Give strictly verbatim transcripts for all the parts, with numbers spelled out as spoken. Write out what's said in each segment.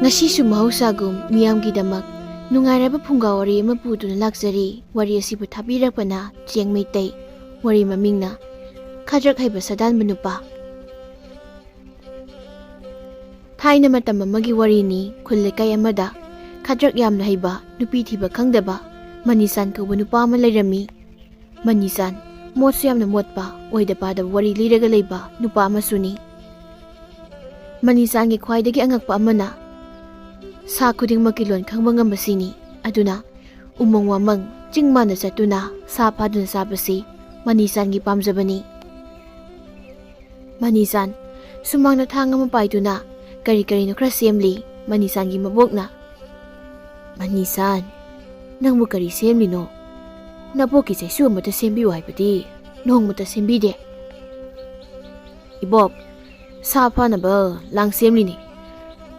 ꯑꯁꯤꯁꯨ ꯃꯍꯧꯁꯥꯒꯨꯝ ꯃꯤꯌꯥꯝꯒꯤꯗꯃꯛ ꯅꯨꯡꯉꯥꯏꯔꯕ ꯐꯨꯡꯒꯥ ꯋꯥꯔꯤ ꯑꯃ ꯄꯨꯗꯨꯅ ꯂꯥꯛꯆꯔꯤ꯫ ꯋꯥꯔꯤ ꯑꯁꯤꯕꯨ ꯊꯥꯕꯤꯔꯛꯄꯅ ꯆꯦꯡ ꯃꯩꯇꯩ꯫ ꯋꯥꯔꯤ ꯃꯃꯤꯡꯅ ꯈꯗ꯭ꯔꯛ ꯍꯩꯕ ꯁꯥꯗꯥꯟꯕ ꯅꯨꯄꯥ꯫ ꯊꯥꯏꯅ ꯃꯇꯝ ꯑꯃꯒꯤ ꯋꯥꯔꯤꯅꯤ꯫ ꯈꯨꯜ ꯂꯩꯀꯥꯏ ꯑꯃꯗ ꯈꯗ꯭ꯔꯛ ꯌꯥꯝꯅ ꯍꯩꯕ, ꯅꯨꯄꯤ ꯊꯤꯕ ꯈꯪꯗꯕ ꯃꯅꯤꯆꯥꯟ ꯀꯧꯕ ꯅꯨꯄꯥ ꯑꯃ ꯂꯩꯔꯝꯃꯤ꯫ ꯃꯅꯤꯆꯥꯟ ꯃꯣꯠꯁꯨ ꯌꯥꯝꯅ ꯃꯣꯠꯄ, ꯑꯣꯏꯗ ꯄꯥꯗꯕ ꯋꯥꯔꯤ ꯂꯤꯔꯒ ꯂꯩꯕ ꯅꯨꯄꯥ ꯑꯃꯁꯨꯅꯤ꯫ ꯃꯅꯤꯆꯥꯟꯒꯤ ꯈ꯭ꯋꯥꯏꯗꯒꯤ ꯑꯉꯛꯄ ꯑꯃꯅ, ꯁꯥ ꯈꯨꯗꯤꯡꯃꯛꯀꯤ ꯂꯣꯟ ꯈꯪꯕ ꯉꯝꯕꯁꯤꯅꯤ꯫ ꯑꯗꯨꯅ ꯎꯃꯪ ꯋꯥꯃꯪ, ꯆꯤꯡ ꯃꯥꯟꯗ ꯆꯠꯇꯨꯅ ꯁꯥ ꯐꯥꯗꯨꯅ ꯆꯥꯕꯁꯤ ꯃꯅꯤꯆꯥꯟꯒꯤ ꯄꯥꯝꯖꯕꯅꯤ꯫ ꯃꯅꯤꯆꯥꯟ ꯁꯨꯃꯥꯡꯗ ꯊꯥꯡ ꯑꯃ ꯄꯥꯏꯗꯨꯅ ꯀꯔꯤ ꯀꯔꯤꯅꯣ ꯈꯔ ꯁꯦꯝꯂꯤ꯫ ꯃꯅꯤꯆꯥꯟꯒꯤ ꯃꯕꯣꯛꯅ, "ꯃꯅꯤꯆꯥꯟ, ꯅꯪꯕꯨ ꯀꯔꯤ ꯁꯦꯝꯂꯤꯅꯣ? ꯅꯕꯣꯛꯀꯤ ꯆꯩꯁꯨ ꯑꯃꯠꯇ ꯁꯦꯝꯕꯤꯌꯨ ꯍꯥꯏꯕꯗꯤ ꯅꯣꯡꯃꯇ ꯁꯦꯝꯕꯤꯗꯦ꯫" "ꯏꯕꯣꯛ, ꯁꯥ ꯐꯥꯅꯕ ꯂꯥꯡ ꯁꯦꯝꯂꯤꯅꯤ꯫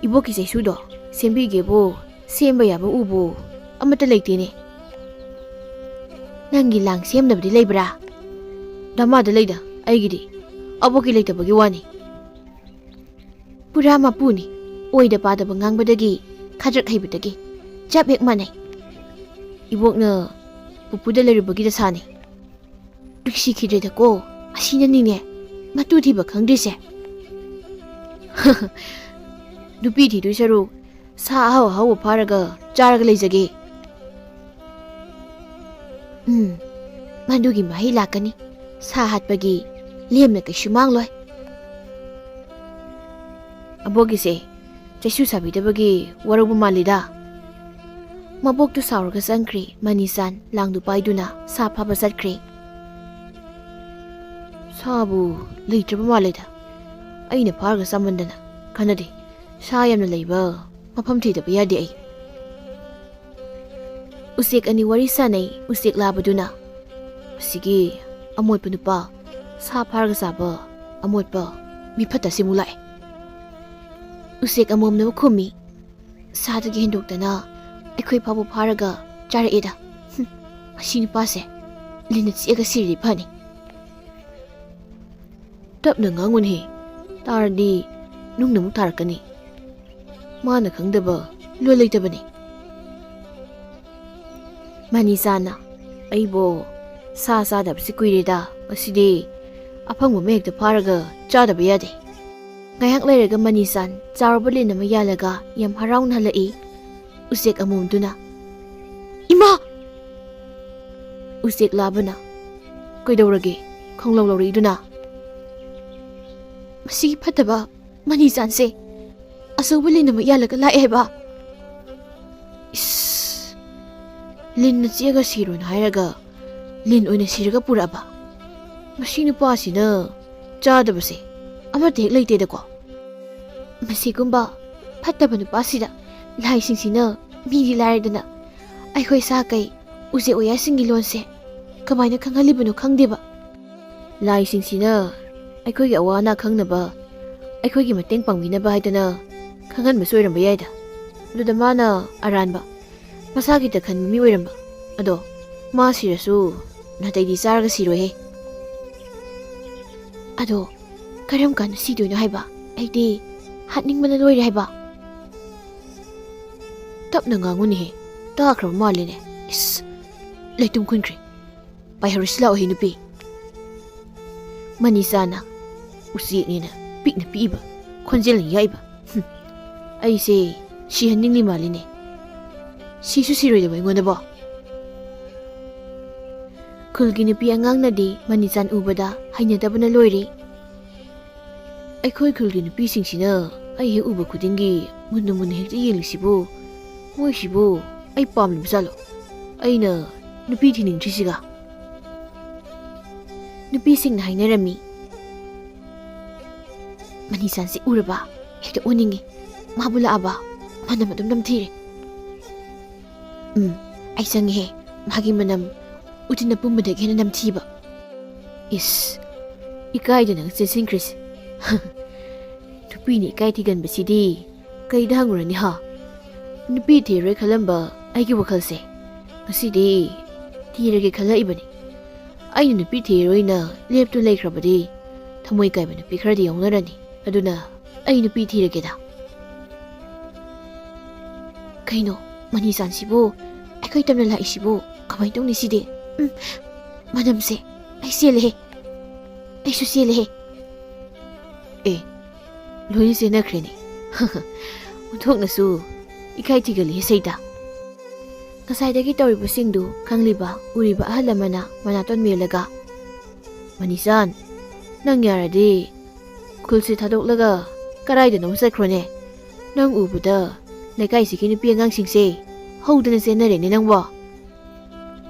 ꯏꯕꯣꯛꯀꯤ ꯆꯩꯁꯨꯗꯣ ꯁꯦꯝꯕꯤꯒꯦꯕꯨ ꯁꯦꯝꯕ ꯌꯥꯕ ꯎꯕꯨ ꯑꯃꯠꯇ ꯂꯩꯇꯦꯅꯦ꯫" "ꯅꯪꯒꯤ ꯂꯥꯡ ꯁꯦꯝꯅꯕꯗꯤ ꯂꯩꯕ꯭ꯔꯥ?" "ꯗꯃꯥꯗ ꯂꯩꯗ, ꯑꯩꯒꯤꯗꯤ꯫ ꯑꯕꯣꯛꯀꯤ ꯂꯩꯇꯕꯒꯤ ꯋꯥꯅꯤ꯫" ꯄꯨꯔꯥ ꯃꯄꯨꯅꯤ꯫ ꯑꯣꯏꯗ ꯄꯥꯗꯕ ꯉꯥꯡꯕꯗꯒꯤ, ꯈꯗ꯭ꯔꯛ ꯍꯩꯕꯗꯒꯤ ꯆꯞ ꯍꯦꯛ ꯃꯥꯟꯅꯩ꯫ ꯏꯕꯣꯛꯅ ꯄꯨꯄꯨꯗ ꯂꯩꯔꯨꯕꯒꯤ ꯗꯁꯥꯅꯤ꯫ ꯅꯨꯡꯁꯤꯈꯤꯗ꯭ꯔꯦꯗꯀꯣ, ꯑꯁꯤꯅꯅꯤꯅꯦ ꯃꯇꯨ ꯊꯤꯕ ꯈꯪꯗ꯭ꯔꯤꯁꯦ꯫ "ꯅꯨꯄꯤ ꯊꯤꯗꯣꯏ ꯁꯔꯨꯛ ꯁꯥ ꯑꯍꯥꯎ ꯑꯍꯥꯎꯕ ꯐꯥꯔꯒ ꯆꯥꯔꯒ ꯂꯩꯖꯒꯦ꯫" "ꯎꯝ, ꯃꯗꯨꯒꯤ ꯃꯍꯩ ꯂꯥꯛꯀꯅꯤ꯫ ꯁꯥ ꯍꯥꯠꯄꯒꯤ ꯂꯦꯝꯅ ꯀꯩꯁꯨ ꯃꯥꯡꯂꯣꯏ꯫" "ꯑꯕꯣꯛꯀꯤꯁꯦ ꯆꯩꯁꯨ ꯁꯥꯕꯤꯗꯕꯒꯤ ꯋꯥꯔꯧꯕ ꯃꯥꯜꯂꯤꯗ꯫" ꯃꯕꯣꯛꯇꯨ ꯁꯥꯎꯔꯒ ꯆꯪꯈ꯭ꯔꯦ꯫ ꯃꯅꯤꯆꯥꯟ ꯂꯥꯡꯗꯨ ꯄꯥꯏꯗꯨꯅ ꯁꯥ ꯐꯥꯕ ꯆꯠꯈ꯭ꯔꯦ꯫ "ꯁꯥꯕꯨ ꯂꯩꯇ꯭ꯔꯕ ꯃꯥꯜꯂꯦꯗ꯫ ꯑꯩꯅ ꯐꯥꯔꯒ ꯆꯥꯃꯟꯗꯅ ꯀꯥꯟꯅꯗꯦ꯫ ꯁꯥ ꯌꯥꯝꯅ ꯂꯩꯕ ꯃꯐꯝ ꯊꯤꯗꯕ ꯌꯥꯗꯦ ꯑꯩ꯫" ꯎꯆꯦꯛ ꯑꯅꯤ ꯋꯥꯔꯤ ꯁꯥꯅꯩ꯫ ꯎꯆꯦꯛ ꯂꯥꯕꯗꯨꯅ, "ꯑꯁꯤꯒꯤ ꯑꯃꯣꯠꯄ ꯅꯨꯄꯥ, ꯁꯥ ꯐꯥꯔꯒ ꯆꯥꯕ ꯑꯃꯣꯠꯄ ꯃꯤ ꯐꯠꯇ ꯁꯤꯃꯨꯛ ꯂꯥꯛꯑꯦ꯫" ꯎꯆꯦꯛ ꯑꯃꯣꯝꯅ ꯈꯨꯝꯃꯤ, "ꯁꯥꯗꯒꯤ ꯍꯦꯟꯗꯣꯛꯇꯅ ꯑꯩꯈꯣꯏ ꯐꯥꯎꯕ ꯐꯥꯔꯒ ꯆꯥꯔꯛꯑꯦꯗ꯫ ꯍꯨꯝ, ꯑꯁꯤ ꯅꯨꯄꯥꯁꯦ ꯂꯤꯟꯅ ꯆꯤꯛꯑꯒ ꯁꯤꯔꯗꯤ ꯐꯅꯤ꯫" "ꯇꯞꯅ ꯉꯥꯡꯉꯨꯅꯦꯍꯦ, ꯇꯥꯔꯗꯤ ꯅꯨꯡꯅ ꯑꯃꯨꯛ ꯊꯥꯔꯛꯀꯅꯤ꯫" ꯃꯥꯅ ꯈꯪꯗꯕ ꯂꯣꯟ ꯂꯩꯇꯕꯅꯤ꯫ ꯃꯅꯤꯆꯥꯟꯅ, "ꯑꯩꯕꯣ, ꯁꯥ ꯆꯥꯗꯕꯁꯤ ꯀꯨꯏꯔꯦꯗ, ꯉꯁꯤꯗꯤ ꯑꯐꯪꯕ ꯑꯃ ꯍꯦꯛꯇ ꯐꯥꯔꯒ ꯆꯥꯗꯕ ꯌꯥꯗꯦ"꯫ ꯉꯥꯏꯍꯥꯛ ꯂꯩꯔꯒ ꯃꯅꯤꯆꯥꯟ ꯆꯥꯎꯔꯕ ꯂꯤꯟ ꯑꯃ ꯌꯥꯜꯂꯒ ꯌꯥꯝ ꯍꯔꯥꯎꯅ ꯍꯜꯂꯛꯏ꯫ ꯎꯆꯦꯛ ꯑꯃꯣꯝꯗꯨꯅ, "ꯏꯃꯥ!" ꯎꯆꯦꯛ ꯂꯥꯕꯅ, "ꯀꯩꯗꯧꯔꯒꯦ ꯈꯣꯡꯂꯧ ꯂꯧꯔꯛꯏꯗꯨꯅ?" "ꯃꯁꯤꯒꯤ ꯐꯠꯇꯕ ꯃꯅꯤꯆꯥꯟꯁꯦ ꯑꯆꯧꯕ ꯂꯤꯟ ꯑꯃ ꯌꯥꯜꯂꯒ ꯂꯥꯛꯑꯦ ꯍꯥꯏꯕ"꯫ ꯏꯁ! ꯂꯤꯟꯅ ꯆꯤꯛꯑꯒ ꯁꯤꯔꯣꯅ ꯍꯥꯏꯔꯒ ꯂꯤꯟ ꯑꯣꯏꯅ ꯁꯤꯔꯒ ꯄꯨꯔꯛꯑꯕ? ꯃꯁꯤ ꯅꯨꯄꯥꯁꯤꯅ ꯆꯥꯗꯕꯁꯦ ꯑꯃꯠꯇ ꯍꯦꯛ ꯂꯩꯇꯦꯗꯀꯣ꯫ ꯃꯁꯤꯒꯨꯝꯕ ꯐꯠꯇꯕ ꯅꯨꯄꯥꯁꯤꯗ ꯂꯥꯏꯁꯤꯡꯁꯤꯅ ꯃꯤꯗꯤ ꯂꯥꯏꯔꯗꯅ ꯑꯩꯈꯣꯏ ꯁꯥ ꯀꯩ ꯎꯆꯦꯛ ꯋꯥꯌꯥꯁꯤꯡꯒꯤ ꯂꯣꯟꯁꯦ ꯀꯃꯥꯏꯅ ꯈꯪꯍꯜꯂꯤꯕꯅꯣ ꯈꯪꯗꯦꯕ꯫ ꯂꯥꯏꯁꯤꯡꯁꯤꯅ ꯑꯩꯈꯣꯏꯒꯤ ꯑꯋꯥ ꯑꯅꯥ ꯈꯪꯅꯕ, ꯑꯩꯈꯣꯏꯒꯤ ꯃꯇꯦꯡ ꯄꯥꯡꯕꯤꯅꯕ ꯍꯥꯏꯗꯅ ꯈꯪꯍꯟꯕꯁꯨ ꯑꯣꯏꯔꯝꯕ ꯌꯥꯏꯗ꯫ ꯑꯗꯨꯗ ꯃꯥꯅ ꯑꯔꯥꯟꯕ, ꯃꯁꯥꯒꯤꯗ ꯈꯟꯕ ꯃꯤ ꯑꯣꯏꯔꯝꯕ꯫ ꯑꯗꯣ ꯃꯥ ꯁꯤꯔꯁꯨ ꯅꯥꯇꯩꯗꯤ ꯆꯥꯔꯒ ꯁꯤꯔꯣꯏꯍꯦ꯫ ꯑꯗꯣ ꯀꯔꯝ ꯀꯥꯟꯗ ꯁꯤꯗꯣꯏꯅꯣ ꯍꯥꯏꯕ? ꯑꯩꯗꯤ ꯍꯥꯠꯅꯤꯡꯕꯅ ꯂꯣꯏꯔꯦ ꯍꯥꯏꯕ꯫ ꯇꯞꯅ ꯉꯥꯡꯉꯨꯅꯦꯍꯦ, ꯇꯥꯈ꯭ꯔꯕ ꯃꯥꯜꯂꯦꯅꯦ꯫ ꯏꯁ, ꯂꯩꯇꯨꯝ ꯈꯨꯟꯈ꯭ꯔꯦ꯫ "ꯄꯥꯏꯍꯧꯔꯁꯤ ꯂꯥꯛꯑꯣꯍꯦ ꯅꯨꯄꯤ"꯫ ꯃꯅꯤꯆꯥꯅ ꯎꯆꯦꯛꯅꯦꯅ ꯄꯤꯛꯅ ꯄꯤꯛꯏꯕ, ꯈꯣꯟꯖꯦꯜꯅ ꯌꯥꯛꯏꯕ꯫ ꯍꯨꯝ, ꯑꯩꯁꯦ ꯁꯤꯍꯟꯅꯤꯡꯂꯤ ꯃꯥꯜꯂꯤꯅꯦ꯫ ꯁꯤꯁꯨ ꯁꯤꯔꯣꯏꯗꯕ ꯑꯩꯉꯣꯟꯗꯕꯣ? ꯈꯨꯜꯒꯤ ꯅꯨꯄꯤ ꯑꯉꯥꯡꯅꯗꯤ ꯃꯅꯤꯆꯥꯟ ꯎꯕꯗ ꯍꯩꯅꯗꯕꯅ ꯂꯣꯏꯔꯦ꯫ ꯑꯩꯈꯣꯏ ꯈꯨꯜꯒꯤ ꯅꯨꯄꯤꯁꯤꯡꯁꯤꯅ ꯑꯩ ꯍꯦꯛ ꯎꯕ ꯈꯨꯗꯤꯡꯒꯤ ꯃꯨꯟꯅ ꯃꯨꯟꯅ ꯍꯦꯛꯇ ꯌꯦꯡꯂꯤꯁꯤꯕꯨ, ꯃꯣꯏꯁꯤꯕꯨ ꯑꯩ ꯄꯥꯝꯂꯤꯕ ꯖꯥꯠꯂꯣ? ꯑꯩꯅ ꯅꯨꯄꯤ ꯊꯤꯅꯤꯡꯗ꯭ꯔꯤꯁꯤꯒ? ꯅꯨꯄꯤꯁꯤꯡꯅ ꯍꯥꯏꯅꯔꯝꯃꯤ, "ꯃꯅꯤꯆꯥꯟꯁꯤ ꯎꯔꯕ ꯍꯦꯛꯇ ꯑꯣꯟꯅꯤꯡꯉꯤ, ꯃꯥꯕꯨ ꯂꯥꯛꯑꯕ ꯃꯅꯝ ꯑꯗꯨꯝ ꯅꯝꯊꯤꯔꯦ"꯫ ꯎꯝ, ꯑꯩ ꯆꯪꯉꯦꯍꯦ, ꯃꯥꯒꯤ ꯃꯅꯝ ꯎꯇꯤꯟ ꯑꯄꯨꯝꯕꯗꯒꯤ ꯍꯦꯟꯅ ꯅꯝꯊꯤꯕ꯫ ꯏꯁ, ꯏꯀꯥꯏꯗꯅ ꯆꯦꯟꯁꯤꯟꯈ꯭ꯔꯤꯁꯦ꯫ ꯅꯨꯄꯤꯅ ꯏꯀꯥꯏ ꯊꯤꯒꯟꯕꯁꯤꯗꯤ ꯀꯩꯗ ꯍꯪꯉꯨꯔꯅꯤ ꯍꯥ? ꯅꯨꯄꯤ ꯊꯤꯔꯣꯏ ꯈꯜꯂꯝꯕ ꯑꯩꯒꯤ ꯋꯥꯈꯜꯁꯦ ꯉꯁꯤꯗꯤ ꯊꯤꯔꯒꯦ ꯈꯜꯂꯛꯏꯕꯅꯤ꯫ ꯑꯩꯅ ꯅꯨꯄꯤ ꯊꯤꯔꯣꯏꯅ ꯂꯦꯞꯇꯨꯅ ꯂꯩꯈ꯭ꯔꯕꯗꯤ ꯊꯃꯣꯏ ꯀꯥꯏꯕ ꯅꯨꯄꯤ ꯈꯔꯗꯤ ꯌꯥꯎꯅꯔꯅꯤ꯫ ꯑꯗꯨꯅ ꯑꯩ ꯅꯨꯄꯤ ꯊꯤꯔꯒꯦꯗ꯫ ꯀꯩꯅꯣ, ꯃꯅꯤꯆꯥꯟꯁꯤꯕꯨ ꯑꯩꯈꯣꯏ ꯇꯝꯅ ꯂꯥꯛꯏꯁꯤꯕꯨ ꯀꯃꯥꯏꯅ ꯇꯧꯅꯤ ꯁꯤꯗꯤ? ꯎꯝ, ꯃꯅꯝꯁꯦ꯫ ꯑꯩ ꯆꯦꯜꯂꯦꯍꯦ꯫ ꯑꯩꯁꯨ ꯆꯦꯜꯂꯦꯍꯦ꯫ ꯑꯦ, ꯂꯣꯏꯅ ꯆꯦꯟꯅꯈ꯭ꯔꯦꯅꯦ꯫ ꯑꯣꯟꯊꯣꯛꯅꯁꯨ ꯏꯀꯥꯏ ꯊꯤꯒꯜꯂꯤꯍꯦ ꯁꯩꯇꯥ꯫ ꯉꯁꯥꯏꯗꯒꯤ ꯇꯧꯔꯤꯕꯁꯤꯡꯗꯨ ꯈꯪꯂꯤꯕ ꯎꯔꯤꯕ ꯑꯍꯜ ꯑꯃꯅ ꯃꯅꯥꯇꯣꯟ ꯃꯦꯜꯂꯒ, "ꯃꯅꯤꯆꯥꯟ, ꯅꯪ ꯌꯥꯔꯗꯤ ꯈꯨꯜꯁꯦ ꯊꯥꯗꯣꯛꯂꯒ ꯀꯔꯥꯏꯗꯅꯣ ꯆꯠꯈ꯭ꯔꯣꯅꯦ꯫ ꯅꯪ ꯎꯕꯗ ꯂꯩꯀꯥꯏꯁꯤꯒꯤ ꯅꯨꯄꯤ ꯑꯉꯥꯡꯁꯤꯡꯁꯦ ꯍꯧꯗꯅ ꯆꯦꯟꯅꯔꯦꯅꯦ ꯅꯪꯕꯣ꯫"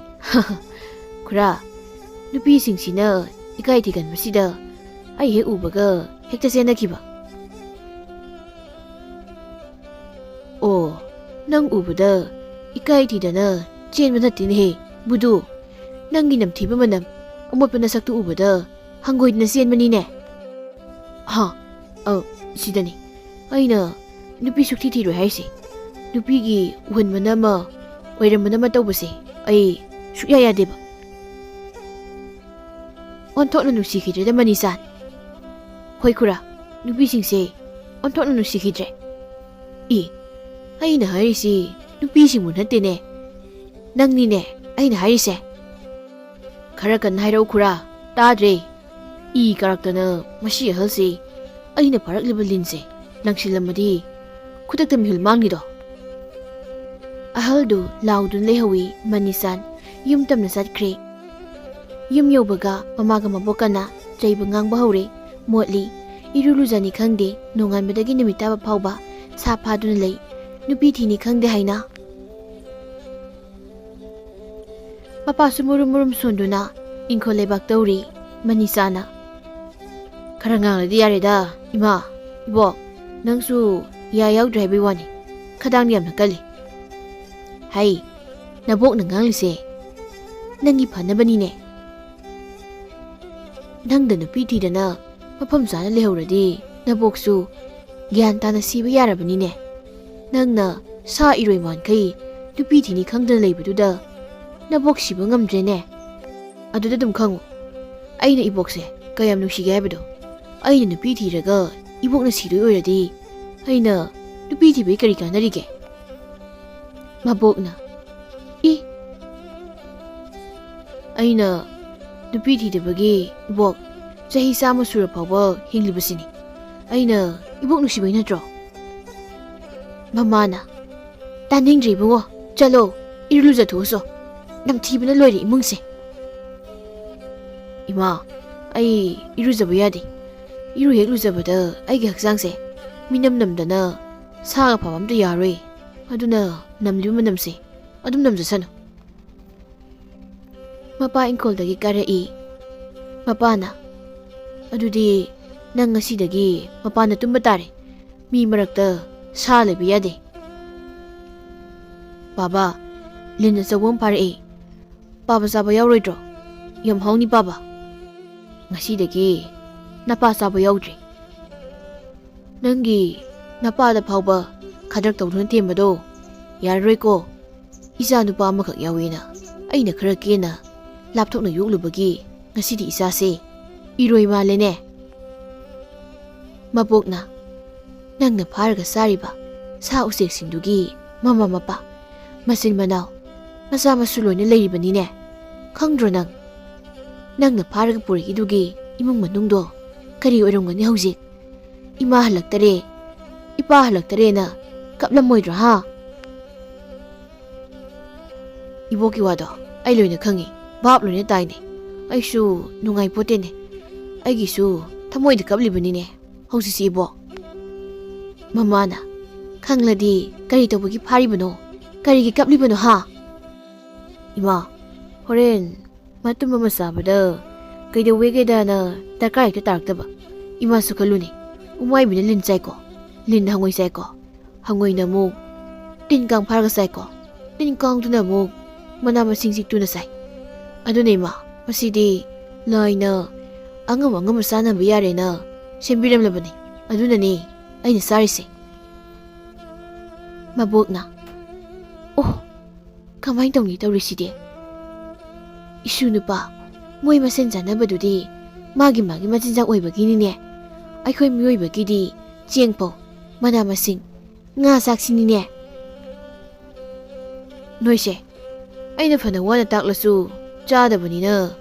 "ꯈꯨꯔꯥ, ꯅꯨꯄꯤꯁꯤꯡꯁꯤꯅ ꯏꯀꯥꯏ ꯊꯤꯒꯟꯕꯁꯤꯗ ꯑꯩ ꯍꯦꯛ ꯎꯕꯒ ꯍꯦꯛꯇ ꯆꯦꯟꯅꯈꯤꯕ꯫" "ꯑꯣ, ꯅꯪ ꯎꯕꯗ ꯏꯀꯥꯏ ꯊꯤꯗꯅ ꯆꯦꯟꯕ ꯅꯠꯇꯦꯅꯦꯍꯦ, ꯕꯨꯗꯨ꯫ ꯅꯪꯒꯤ ꯅꯝꯊꯤꯕ ꯃꯅꯝ, ꯑꯃꯣꯠꯄ ꯅꯁꯛꯇꯨ ꯎꯕꯗ ꯍꯪꯒꯣꯏꯗꯅ ꯆꯦꯟꯕꯅꯤꯅꯦ꯫" "ꯍꯥ, ꯑ, ꯁꯤꯗꯅꯤ ꯑꯩꯅ ꯅꯨꯄꯤ ꯁꯨꯛꯊꯤ ꯊꯤꯔꯣꯏ ꯍꯥꯏꯔꯤꯁꯦ꯫ ꯅꯨꯄꯤꯒꯤ ꯎꯍꯟꯕꯅ ꯑꯃ, ꯑꯣꯏꯔꯝꯕꯅ ꯑꯃ ꯇꯧꯕꯁꯦ ꯑꯩ ꯁꯨꯛꯌꯥ ꯌꯥꯗꯦꯕ꯫" "ꯑꯣꯟꯊꯣꯛꯅ ꯅꯨꯡꯁꯤꯈꯤꯗ꯭ꯔꯦꯗ ꯃꯅꯤꯆꯥꯟ꯫" "ꯍꯣꯏ ꯈꯨꯔꯥ, ꯅꯨꯄꯤꯁꯤꯡꯁꯦ ꯑꯣꯟꯊꯣꯛꯅ ꯅꯨꯡꯁꯤꯈꯤꯗ꯭ꯔꯦ꯫" "ꯏ, ꯑꯩꯅ ꯍꯥꯏꯔꯤꯁꯤ ꯅꯨꯄꯤꯁꯤꯡꯕꯨ ꯅꯠꯇꯦꯅꯦ, ꯅꯪꯅꯤꯅꯦ ꯑꯩꯅ ꯍꯥꯏꯔꯤꯁꯦ꯫" "ꯈꯔ ꯀꯟꯅ ꯍꯥꯏꯔꯛꯎ ꯈꯨꯔꯥ, ꯇꯥꯗ꯭ꯔꯦ꯫ ꯏ ꯀꯥꯔꯛꯇꯅ ꯃꯁꯤ ꯑꯍꯜꯁꯤ ꯑꯩꯅ ꯐꯥꯔꯛꯂꯤꯕ ꯂꯤꯟꯁꯦ ꯂꯪꯁꯤꯜꯂꯝꯃꯗꯤ ꯈꯨꯗꯛꯇ ꯃꯤꯍꯨꯜ ꯃꯥꯡꯅꯤꯗꯣ꯫" ꯑꯍꯜꯗꯨ ꯂꯥꯎꯗꯨꯅ ꯂꯩꯍꯧꯏ꯫ ꯃꯅꯤꯆꯥꯟ ꯌꯨꯝ ꯇꯝꯅ ꯆꯠꯈ꯭ꯔꯦ꯫ ꯌꯨꯝ ꯌꯧꯕꯒ ꯃꯃꯥꯒ ꯃꯕꯣꯛꯀꯅ ꯆꯩꯕ ꯉꯥꯡꯕ ꯍꯧꯔꯦ꯫ ꯃꯣꯠꯂꯤ, ꯏꯔꯨ ꯂꯨꯖꯅꯤ ꯈꯪꯗꯦ, ꯅꯣꯡꯉꯥꯟꯕꯗꯒꯤ ꯅꯨꯃꯤꯠ ꯇꯥꯕ ꯐꯥꯎꯕ ꯁꯥ ꯐꯥꯗꯨꯅ ꯂꯩ꯫ ꯅꯨꯄꯤ ꯊꯤꯅꯤ ꯈꯪꯗꯦ ꯍꯥꯏꯅ꯫ ꯃꯄꯥꯁꯨ ꯃꯨꯔꯨꯝ ꯃꯨꯔꯨꯝ ꯁꯣꯟꯗꯨꯅ ꯏꯪꯈꯣꯜ ꯂꯩꯕꯥꯛ ꯇꯧꯔꯤ꯫ ꯃꯅꯤꯆꯥꯅ, "ꯈꯔ ꯉꯥꯡꯂꯗꯤ ꯌꯥꯔꯦꯗ, ꯏꯃꯥ, ꯏꯕꯣꯛ, ꯅꯪꯁꯨ ꯌꯥ ꯌꯥꯎꯗ꯭ꯔꯦ ꯍꯥꯏꯕꯩ ꯋꯥꯅꯤ, ꯈꯗꯥꯡꯗꯤ ꯌꯥꯝꯅ ꯀꯜꯂꯤ꯫" "ꯍꯩ, ꯅꯕꯣꯛꯅ ꯉꯥꯡꯂꯤꯁꯦ ꯅꯪꯒꯤ ꯐꯅꯕꯅꯤꯅꯦ꯫ ꯅꯪꯗ ꯅꯨꯄꯤ ꯊꯤꯗꯅ ꯃꯐꯝ ꯆꯥꯅ ꯂꯩꯍꯧꯔꯗꯤ ꯅꯕꯣꯛꯁꯨ ꯒ꯭ꯌꯥꯟ ꯇꯥꯅ ꯁꯤꯕ ꯌꯥꯔꯕꯅꯤꯅꯦ꯫ ꯅꯪꯅ ꯁꯥ ꯏꯔꯣꯏ ꯃꯥꯟꯈꯩ ꯅꯨꯄꯤ ꯊꯤꯅꯤ ꯈꯪꯗꯅ ꯂꯩꯕꯗꯨꯗ ꯅꯕꯣꯛ ꯁꯤꯕ ꯉꯝꯗ꯭ꯔꯦꯅꯦ꯫" "ꯑꯗꯨꯗ ꯑꯗꯨꯝ ꯈꯪꯉꯨ, ꯑꯩꯅ ꯏꯕꯣꯛꯁꯦ ꯀꯌꯥꯝ ꯅꯨꯡꯁꯤꯒꯦ ꯍꯥꯏꯕꯗꯣ꯫ ꯑꯩꯅ ꯅꯨꯄꯤ ꯊꯤꯔꯒ ꯏꯕꯣꯛꯅ ꯁꯤꯗꯣꯏ ꯑꯣꯏꯔꯗꯤ ꯑꯩꯅ ꯅꯨꯄꯤ ꯊꯤꯕꯒꯤ ꯀꯔꯤ ꯀꯥꯟꯅꯔꯤꯒꯦ?" ꯃꯕꯣꯛꯅ, "ꯏ, ꯑꯩꯅ ꯅꯨꯄꯤ ꯊꯤꯗꯕꯒꯤ ꯏꯕꯣꯛ ꯆꯍꯤ ꯆꯥꯝꯃ ꯁꯨꯔ ꯐꯥꯎꯕ ꯍꯤꯡꯂꯤꯕꯁꯤꯅꯤ꯫ ꯑꯩꯅ ꯏꯕꯣꯛ ꯅꯨꯡꯁꯤꯕꯩ ꯅꯠꯇ꯭ꯔꯣ?" ꯃꯃꯥꯅ, "ꯇꯥꯅꯤꯡꯗ꯭ꯔꯦ ꯏꯕꯨꯡꯉꯣ, ꯆꯠꯂꯣ, ꯏꯔꯨ ꯂꯨꯖꯊꯣꯛꯎꯁꯣ꯫ ꯅꯝꯊꯤꯕꯅ ꯂꯣꯏꯔꯦ ꯏꯃꯨꯡꯁꯦ꯫" "ꯏꯃꯥ, ꯑꯩ ꯏꯔꯨꯖꯕ ꯌꯥꯗꯦ꯫ ꯏꯔꯨ ꯍꯦꯛ ꯂꯨꯖꯕꯗ ꯑꯩꯒꯤ ꯍꯛꯆꯥꯡꯁꯦ ꯃꯤꯅꯝ ꯅꯝꯗꯅ ꯁꯥꯒ ꯐꯕ ꯑꯝꯇ ꯌꯥꯔꯣꯏ꯫ ꯑꯗꯨꯅ ꯅꯝꯂꯤꯕ ꯃꯅꯝꯁꯦ ꯑꯗꯨꯝ ꯅꯝꯖꯁꯅꯨ꯫" ꯃꯄꯥ ꯏꯪꯈꯣꯜꯗꯒꯤ ꯀꯥꯔꯛꯏ꯫ ꯃꯄꯥꯅ, "ꯑꯗꯨꯗꯤ ꯅꯪ ꯉꯁꯤꯗꯒꯤ ꯃꯄꯥꯟꯗ ꯇꯨꯝꯕ ꯇꯥꯔꯦ꯫ ꯃꯤ ꯃꯔꯛꯇ ꯁꯥ ꯂꯩꯕ ꯌꯥꯗꯦ꯫" "ꯕꯥꯕꯥ, ꯂꯤꯟ ꯑꯆꯧꯕ ꯑꯃ ꯐꯥꯔꯛꯏ꯫ ꯄꯥꯕ ꯆꯥꯕ ꯌꯥꯎꯔꯣꯏꯗ꯭ꯔꯣ? ꯌꯥꯝ ꯍꯥꯎꯅꯤ ꯄꯥꯕ꯫" "ꯉꯁꯤꯗꯒꯤ ꯅꯄꯥ ꯆꯥꯕ ꯌꯥꯎꯗ꯭ꯔꯦ꯫ ꯅꯪꯒꯤ ꯅꯄꯥꯗ ꯐꯥꯎꯕ ꯈꯗ꯭ꯔꯛ ꯇꯧꯗꯨꯅ ꯊꯦꯝꯕꯗꯣ ꯌꯥꯔꯔꯣꯏꯀꯣ꯫ ꯏꯆꯥ ꯅꯨꯄꯥ ꯑꯃꯈꯛ ꯌꯥꯎꯋꯦꯅ ꯑꯩꯅ ꯈꯔ ꯀꯦꯅ ꯂꯥꯞꯊꯣꯛꯅ ꯌꯣꯛꯂꯨꯕꯒꯤ ꯉꯁꯤꯗꯤ ꯏꯆꯥꯁꯦ ꯏꯔꯣꯏ ꯃꯥꯜꯂꯦꯅꯦ꯫" ꯃꯕꯣꯛꯅ, "ꯅꯪꯅ ꯐꯥꯔꯒ ꯆꯥꯔꯤꯕ ꯁꯥ ꯎꯆꯦꯛꯁꯤꯡꯗꯨꯒꯤ ꯃꯃꯥ ꯃꯄꯥ, ꯃꯆꯤꯟ ꯃꯅꯥꯎ, ꯃꯆꯥ ꯃꯁꯨ ꯂꯣꯏꯅ ꯂꯩꯔꯤꯕꯅꯤꯅꯦ꯫ ꯈꯪꯗ꯭ꯔꯣ ꯅꯪ? ꯅꯪꯅ ꯐꯥꯔꯒ ꯄꯨꯔꯛꯏꯗꯨꯒꯤ ꯏꯃꯨꯡ ꯃꯅꯨꯡꯗꯣ ꯀꯔꯤ ꯑꯣꯏꯔꯝꯒꯅꯤ ꯍꯧꯖꯤꯛ? ꯏꯃꯥ ꯍꯜꯂꯛꯇꯔꯦ, ꯏꯄꯥ ꯍꯜꯂꯛꯇꯔꯦꯅ ꯀꯞꯂꯝꯃꯣꯏꯗ꯭ꯔꯣ, ꯍꯥ?" "ꯏꯕꯣꯛꯀꯤ ꯋꯥꯗꯣ ꯑꯩ ꯂꯣꯏꯅ ꯈꯪꯉꯤ, ꯚꯥꯞ ꯂꯣꯏꯅ ꯇꯥꯏꯅꯦ꯫ ꯑꯩꯁꯨ ꯅꯨꯡꯉꯥꯏꯄꯣꯠꯇꯦꯅꯦ꯫ ꯑꯩꯒꯤꯁꯨ ꯊꯃꯣꯏꯗ ꯀꯞꯂꯤꯕꯅꯤꯅꯦ ꯍꯧꯖꯤꯛꯁꯤ ꯏꯕꯣꯛ꯫" ꯃꯃꯥꯅ, "ꯈꯪꯂꯗꯤ ꯀꯔꯤ ꯇꯧꯕꯒꯤ ꯐꯥꯔꯤꯕꯅꯣ? ꯀꯔꯤꯒꯤ ꯀꯞꯂꯤꯕꯅꯣ, ꯍꯥ?" "ꯏꯃꯥ, ꯍꯣꯔꯦꯟ ꯃꯇꯨꯝ ꯑꯃ ꯆꯥꯕꯗ ꯀꯩꯗꯧꯋꯦꯒꯦꯗꯅ ꯗꯔꯀꯥꯔ ꯍꯦꯛꯇ ꯇꯥꯔꯛꯇꯕ꯫ ꯏꯃꯥꯁꯨ ꯈꯜꯂꯨꯅꯦ, ꯎꯃꯥꯏꯕꯤꯅ ꯂꯤꯟ ꯆꯥꯏꯀꯣ, ꯂꯤꯟꯅ ꯍꯪꯉꯣꯏ ꯆꯥꯏꯀꯣ, ꯍꯪꯉꯣꯏꯅ ꯑꯃꯨꯛ ꯇꯤꯟ ꯀꯥꯡ ꯐꯥꯔꯒ ꯆꯥꯏꯀꯣ, ꯇꯤꯟ ꯀꯥꯡꯗꯨꯅ ꯑꯃꯨꯛ ꯃꯅꯥ ꯃꯁꯤꯡ ꯆꯤꯛꯇꯨꯅ ꯆꯥꯏ꯫ ꯑꯗꯨꯅ ꯏꯃꯥ, ꯃꯁꯤꯗꯤ ꯂꯥꯏꯅ ꯑꯉꯝ ꯑꯉꯝꯕ ꯆꯥꯅꯕ ꯌꯥꯔꯦꯅ ꯁꯦꯝꯕꯤꯔꯝꯂꯕꯅꯤ꯫ ꯑꯗꯨꯅꯅꯤ ꯑꯩꯅ ꯆꯥꯔꯤꯁꯦ꯫" ꯃꯕꯣꯛꯅ, "ꯑꯣ, ꯀꯃꯥꯏꯅ ꯇꯧꯅꯤ ꯇꯧꯔꯤꯁꯤꯗꯤ? ꯏꯁꯨ ꯅꯨꯄꯥ ꯃꯣꯏ ꯃꯁꯦꯟ ꯆꯥꯟꯅꯕꯗꯨꯗꯤ ꯃꯥꯒꯤ ꯃꯥꯒꯤ ꯃꯆꯤꯟꯖꯥꯛ ꯑꯣꯏꯕꯒꯤꯅꯤꯅꯦ꯫ ꯑꯩꯈꯣꯏ ꯃꯤꯑꯣꯏꯕꯒꯤꯗꯤ ꯆꯦꯡ ꯐꯧ, ꯃꯅꯥ ꯃꯁꯤꯡ, ꯉꯥ ꯆꯥꯛꯁꯤꯅꯤꯅꯦ꯫" ꯅꯣꯏꯁꯦ, ꯑꯩꯅ ꯐꯅ ꯋꯥꯅ ꯇꯥꯛꯂꯁꯨ ꯆꯥꯗꯕꯅꯤꯅ,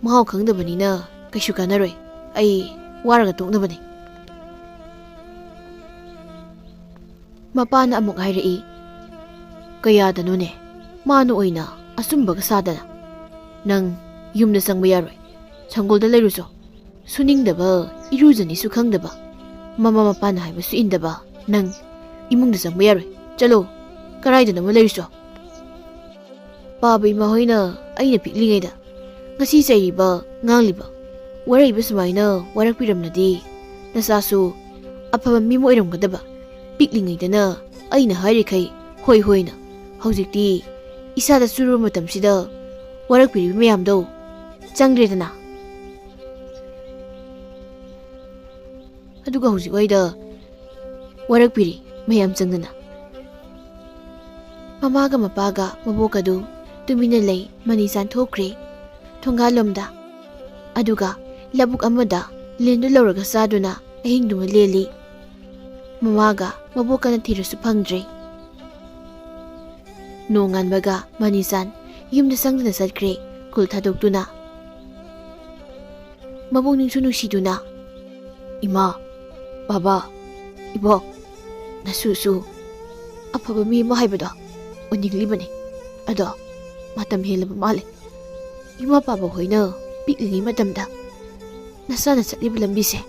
ꯃꯍꯥꯎ ꯈꯪꯗꯕꯅꯤꯅ ꯀꯩꯁꯨ ꯀꯥꯟꯅꯔꯣꯏ꯫ ꯑꯩ ꯋꯥꯔꯒ ꯇꯣꯛꯅꯕꯅꯤ꯫ ꯃꯄꯥꯅ ꯑꯃꯨꯛ ꯍꯥꯏꯔꯛꯏ, "ꯀꯌꯥꯗꯅꯣꯅꯦ, ꯃꯥꯅ ꯑꯣꯏꯅ ꯑꯆꯨꯝꯕꯒ ꯁꯥꯗꯅ꯫ ꯅꯪ ꯌꯨꯝꯗ ꯆꯪꯕ ꯌꯥꯔꯣꯏ꯫ ꯁꯪꯒꯣꯜꯗ ꯂꯩꯔꯨꯆꯣ꯫ ꯁꯨꯅꯤꯡꯗꯕ, ꯏꯔꯨꯖꯅꯤꯁꯨ ꯈꯪꯗꯕ, ꯃꯃꯥ ꯃꯄꯥꯅ ꯍꯥꯏꯕꯁꯨ ꯏꯟꯗꯕ ꯅꯪ ꯏꯃꯨꯡꯗ ꯆꯪꯕ ꯌꯥꯔꯣꯏ꯫ ꯆꯠꯂꯣ, ꯀꯔꯥꯏꯗꯅꯣꯃ ꯂꯩꯔꯨꯆꯣ꯫ ꯄꯥꯕ ꯏꯃꯥ ꯍꯣꯏꯅ ꯑꯩꯅ ꯄꯤꯛꯂꯤꯉꯩꯗ ꯉꯁꯤ ꯆꯩꯔꯤꯕ, ꯉꯥꯡꯂꯤꯕ, ꯋꯥꯔꯛꯏꯕ ꯁꯨꯃꯥꯏꯅ ꯋꯥꯔꯛꯄꯤꯔꯝꯂꯗꯤ ꯅꯆꯥꯁꯨ ꯑꯐꯕ ꯃꯤ ꯑꯃ ꯑꯣꯏꯔꯝꯒꯗꯕ꯫ ꯄꯤꯛꯂꯤꯉꯩꯗꯅ ꯑꯩꯅ ꯍꯥꯏꯔꯤꯈꯩ ꯍꯣꯏ ꯍꯣꯏꯅ, ꯍꯧꯖꯤꯛꯇꯤ ꯏꯁꯥꯗ ꯆꯨꯔꯕ ꯃꯇꯝꯁꯤꯗ ꯋꯥꯔꯛꯄꯤꯔꯤꯕ ꯃꯌꯥꯝꯗꯣ ꯆꯪꯗ꯭ꯔꯦꯗꯅ꯫ ꯑꯗꯨꯒ ꯍꯧꯖꯤꯛ ꯋꯥꯏꯗ ꯋꯥꯔꯛꯄꯤꯔꯤ ꯃꯌꯥꯝ ꯆꯪꯗꯅ꯫" ꯃꯃꯥꯒ ꯃꯄꯥꯒ ꯃꯕꯣꯛꯀꯗꯨ ꯇꯨꯃꯤꯟꯅ ꯂꯩ꯫ ꯃꯅꯤꯆꯥꯟ ꯊꯣꯛꯈ꯭ꯔꯦ ꯊꯣꯡꯒꯥꯜꯂꯣꯝꯗ꯫ ꯑꯗꯨꯒ ꯂꯧꯕꯨꯛ ꯑꯃꯗ ꯂꯦꯟꯗꯨ ꯂꯧꯔꯒ ꯆꯥꯗꯨꯅ ꯑꯍꯤꯡꯗꯨꯃ ꯂꯦꯜꯂꯤ꯫ ꯃꯃꯥꯒ ꯃꯕꯣꯛꯀꯅ ꯊꯤꯔꯁꯨ ꯐꯪꯗ꯭ꯔꯦ꯫ ꯅꯣꯡꯉꯥꯟꯕꯒ ꯃꯅꯤꯆꯥꯟ ꯌꯨꯝꯗ ꯆꯪꯗꯨꯅ ꯆꯠꯈ꯭ꯔꯦ, ꯁ꯭ꯀꯨꯜ ꯊꯥꯗꯣꯛꯇꯨꯅ꯫ ꯃꯕꯨꯛꯅꯤꯡꯁꯨ ꯅꯨꯡꯁꯤꯗꯨꯅ, "ꯏꯃꯥ, ꯕꯥꯕꯥ, ꯏꯕꯣꯛ, ꯅꯁꯨꯁꯨ ꯑꯐꯕ ꯃꯤ ꯑꯃ ꯍꯥꯏꯕꯗꯣ ꯑꯣꯏꯅꯤꯡꯂꯤꯕꯅꯤ꯫ ꯑꯗꯣ ꯃꯇꯝ ꯍꯦꯜꯂꯕ ꯃꯥꯜꯂꯦ꯫ ꯏꯃꯥ ꯄꯥꯕ ꯍꯣꯏꯅ ꯄꯤꯛꯂꯤꯉꯩ ꯃꯇꯝꯗ ꯅꯁꯥꯅ ꯆꯠꯂꯤꯕ ꯂꯝꯕꯤꯁꯦ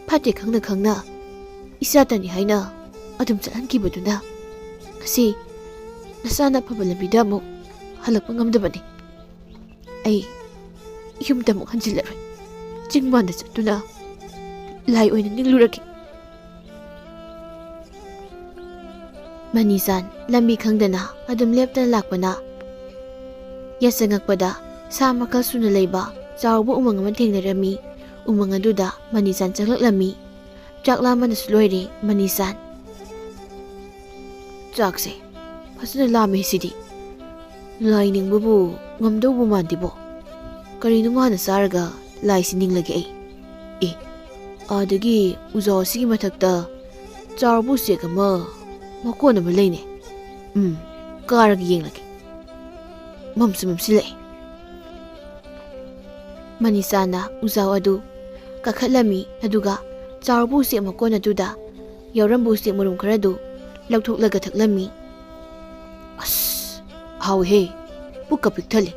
ꯐꯠꯇꯦ ꯈꯪꯅ ꯈꯪꯅ ꯏꯆꯥꯇꯅꯤ ꯍꯥꯏꯅ ꯑꯗꯨꯝ ꯆꯠꯍꯟꯈꯤꯕꯗꯨꯅ ꯉꯁꯤ ꯅꯁꯥꯅ ꯑꯐꯕ ꯂꯝꯕꯤꯗ ꯑꯃꯨꯛ ꯍꯜꯂꯛꯄ ꯉꯝꯗꯕꯅꯤ꯫ ꯑꯩ ꯌꯨꯝꯗ ꯑꯃꯨꯛ ꯍꯟꯖꯤꯜꯂꯔꯣꯏ꯫ ꯆꯤꯡ ꯃꯥꯟꯗ ꯆꯠꯇꯨꯅ ꯂꯥꯏ ꯑꯣꯏꯅ ꯅꯤꯡꯂꯨꯔꯒꯦ꯫" ꯃꯅꯤꯆꯥꯟ ꯂꯝꯕꯤ ꯈꯪꯗꯅ ꯑꯗꯨꯝ ꯂꯦꯞꯇꯅ ꯂꯥꯛꯄꯅ ꯌꯥꯆꯪꯉꯛꯄꯗ ꯁꯥ ꯃꯈꯜ ꯁꯨꯅ ꯂꯩꯕ ꯆꯥꯎꯕ ꯎꯃꯪ ꯑꯃ ꯊꯦꯡꯅꯔꯝꯃꯤ꯫ ꯎꯃꯪ ꯑꯗꯨꯗ ꯃꯅꯤꯆꯥꯟ ꯆꯪꯂꯛꯂꯝꯃꯤ꯫ ꯆꯥꯛ ꯂꯥꯝꯕꯅꯁꯨ ꯂꯣꯏꯔꯦ ꯃꯅꯤꯆꯥꯟ꯫ "ꯆꯥꯛꯁꯦ ꯐꯖꯅ ꯂꯥꯝꯃꯦ ꯁꯤꯗꯤ꯫ ꯂꯥꯏ ꯅꯤꯡꯕꯕꯨ ꯉꯝꯗꯧꯕ ꯃꯥꯟꯗꯦꯕꯣ꯫ ꯀꯔꯤꯅꯣ ꯍꯥꯟꯅ ꯆꯥꯔꯒ ꯂꯥꯏꯁꯤ ꯅꯤꯡꯂꯒꯦ ꯑꯩ꯫ ꯑꯦ, ꯑꯥꯗꯒꯤ ꯎꯖꯥꯎ ꯑꯁꯤꯒꯤ ꯃꯊꯛꯇ ꯆꯥꯎꯔꯕ ꯎꯆꯦꯛ ꯑꯃ ꯃꯀꯣꯟ ꯑꯃ ꯂꯩꯅꯦ꯫ ꯎꯝ, ꯀꯥꯔꯒ ꯌꯦꯡꯂꯒꯦ꯫ ꯃꯝꯁꯨ ꯃꯝꯁꯤꯜꯂꯛꯑꯦ꯫ ꯃꯅꯤꯁꯥꯅ ꯎꯖꯥꯎ ꯑꯗꯨ ꯀꯥꯈꯠꯂꯝꯃꯤ, ꯑꯗꯨꯒ ꯆꯥꯎꯔꯕ ꯎꯆꯦꯛ ꯃꯀꯣꯟ ꯑꯗꯨꯗ ꯌꯥꯎꯔꯝꯕ ꯎꯆꯦꯛ ꯃꯔꯨꯝ ꯈꯔꯗꯨ ꯂꯧꯊꯣꯛꯂꯒ ꯊꯛꯂꯝꯃꯤ꯫ ꯑꯁ, ꯍꯥꯎꯋꯤꯍꯦ, ꯄꯨꯛꯀ ꯄꯤꯛ ꯊꯜꯂꯤ꯫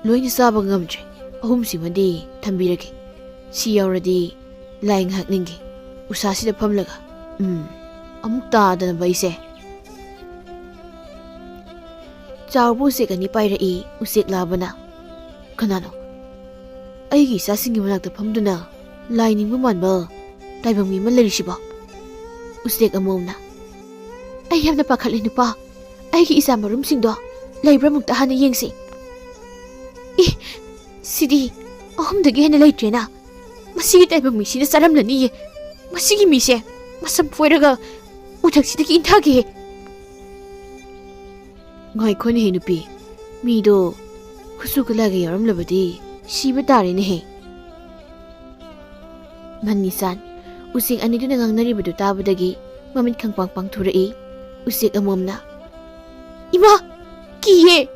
ꯂꯣꯏꯅ ꯆꯥꯕ ꯉꯝꯗ꯭ꯔꯦ, ꯑꯍꯨꯝꯁꯤꯃꯗꯤ ꯊꯝꯕꯤꯔꯒꯦ꯫ ꯁꯤ ꯌꯥꯎꯔꯗꯤ ꯂꯥꯏ ꯉꯥꯏꯍꯥꯛ ꯅꯤꯡꯒꯦ, ꯎꯁꯥꯁꯤꯗ ꯐꯝꯂꯒ꯫ ꯎꯝ, ꯑꯃꯨꯛ ꯇꯥꯗꯅꯕ ꯑꯩꯁꯦ꯫ ꯆꯥꯎꯕ ꯎꯆꯦꯛ ꯑꯅꯤ ꯄꯥꯏꯔꯛꯏ ꯎꯆꯦꯛ ꯂꯥꯕꯅ꯫ "ꯀꯅꯥꯅꯣ ꯑꯩꯒꯤ ꯏꯆꯥꯁꯤꯡꯒꯤ ꯃꯅꯥꯛꯇ ꯐꯝꯗꯨꯅ ꯂꯥꯏ ꯅꯤꯡꯕ ꯃꯥꯟꯕ ꯇꯥꯏꯕꯪ ꯃꯤ ꯑꯃ ꯂꯩꯔꯤꯁꯤꯕꯣ?" ꯎꯆꯦꯛ ꯑꯃꯣꯝꯅ꯫ "ꯑꯩ ꯌꯥꯝꯅ ꯄꯥꯈꯠꯂꯦ ꯅꯨꯄꯥ, ꯑꯩꯒꯤ ꯏꯆꯥ ꯃꯔꯨꯝꯁꯤꯡꯗꯣ ꯂꯩꯕ꯭ꯔꯥ ꯑꯃꯨꯛꯇ ꯍꯥꯟꯅ ꯌꯦꯡꯁꯤ꯫ ꯏ, ꯁꯤꯗꯤ ꯑꯍꯨꯝꯗꯒꯤ ꯍꯦꯟꯅ ꯂꯩꯇ꯭ꯔꯦꯅ꯫ ꯃꯁꯤꯒꯤ ꯇꯥꯏꯕꯪ ꯃꯤꯁꯤꯅ ꯆꯥꯔꯝꯂꯅꯤꯌꯦ꯫ ꯃꯁꯤꯒꯤ ꯃꯤꯁꯦ ꯃꯁꯝ ꯐꯣꯏꯔꯒ ꯎꯊꯛꯁꯤꯗꯒꯤ ꯏꯟꯊꯒꯦ꯫" "ꯉꯥꯏꯈꯣꯅꯦꯍꯦ ꯅꯨꯄꯤ, ꯃꯤꯗꯣ ꯈꯨꯠꯁꯨ ꯈꯨꯠꯂꯥꯏꯒ ꯌꯥꯎꯔꯝꯂꯕꯗꯤ ꯁꯤꯕ ꯇꯥꯔꯦꯅꯦꯍꯦ꯫" ꯃꯟꯅꯤꯁꯥꯟ ꯎꯆꯦꯛ ꯑꯅꯤꯗꯨꯅ ꯉꯥꯡꯅꯔꯤꯕꯗꯨ ꯇꯥꯕꯗꯒꯤ ꯃꯃꯤꯠ ꯈꯪꯄꯥꯡ ꯄꯥꯡꯊꯣꯔꯛꯏ꯫ ꯎꯆꯦꯛ ꯑꯃꯣꯝꯅ, "ꯏꯃꯥ, ꯀꯤꯌꯦ!"